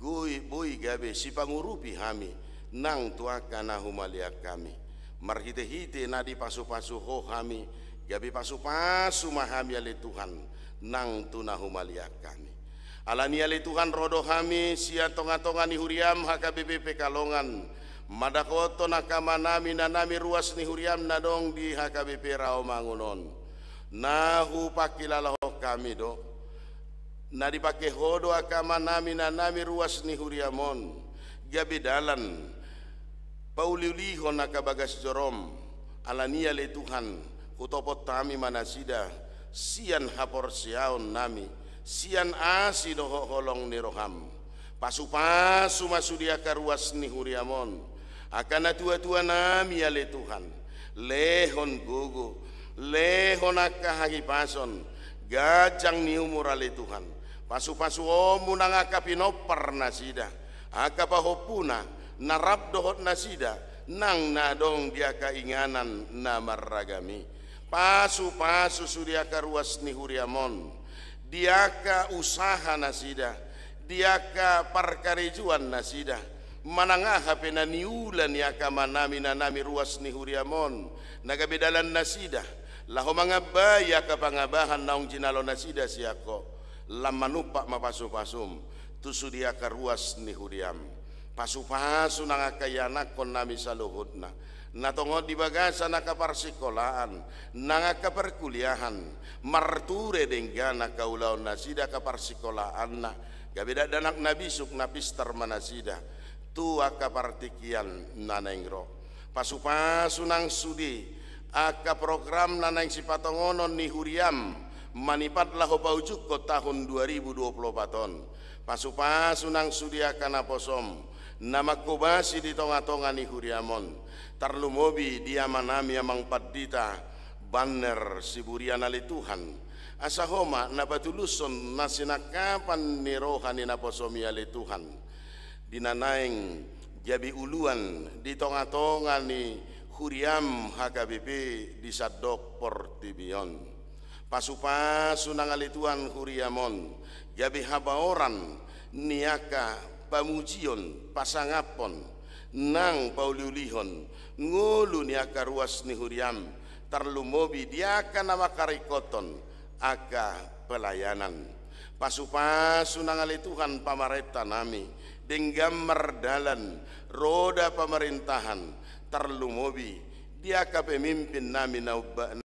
boi, boi gabe sipangurupi hami nang tu angka na humaliang hami. Marhitehite na dipasupasu Ho hami, gabe pasupasu ma hami ale Tuhan nang tu na humaliang hami. Alani i ale Tuhan, ro do hami sian tongatonga ni huriaM H K B P Pekalongan, mandapothon angka amanami inanami ruas ni huriaM na adong di H K B P Rawamangun on. Na hupangkilalahon hami do, na dipangke Ho do angka amanami inanami ruas ni huriaM on, gabe dalan pauliulihon angka bagas joroM. Alani i ale Tuhan, hutopot hami ma nasida sian haporseaonnami, sian asi dohot holong ni rohaM. Pasupasu ma sude angka ruas ni huriaM on, angka natuatuanami ale Tuhan, lehon gogo, lehon angka hahipason, ganjang ni umur ale Tuhan. Pasupasuonmu nang angka pinompar nasida, angka pahompuna na rap dohot nasida nang na adong di angka inganan na marragam i. Pasupasu sude angka ruas ni huriaM on, di angka usaha nasida, di angka parkarejoan nasida, manang aha pe na niula ni angka amanami inanami ruas ni huriaM on, na gabe dalan nasida laho mangambai angka pangabahan naung jinalo nasida sian Ho. Lam manumpak ma pasupasuM tu sude angka ruas ni huriaM. Pasupasu nang angka ianakkonnami saluhutna, na tongon di bagasan angka parsikolaan, nang angka parkuliahan, marture denggan angka ulaon nasida, angka parsikolaanna, gabe dakdanak na bisuk, na pistar ma nasida tu angka partingkian na naeng ro. Pasupasu nang sude angka program na naeng sipatongonon ni huriaM manipat laho paujunghon tahun dua ribu dua puluh opat on. Pasupasu nang sude angka naposoM na manghobasi di tongatonga ni huriaM on, tarlumobi di amanami Amang Pandita Banner Siburian ale Tuhan. Asa Ho ma na patulushon na sinangkapan ni roha ni naposoMi ale Tuhan, di na naeng gabe uluan di tongatonga ni huriaM H K B P di sandok portibi on. Pasupasu nang ale Tuhan huriaM on, gabe habaoran ni angka pamujion, pasangaphon, nang pauliulihon ngolu ni angka ruas ni huriaM, tarlumobi di angka na mangkaringkothon angka pelayanan. Pasupasu nang ale Tuhan pamarentanami, denggan mardalan roda pemerintahan, tarlumobi di angka pemimpinnami na umba-,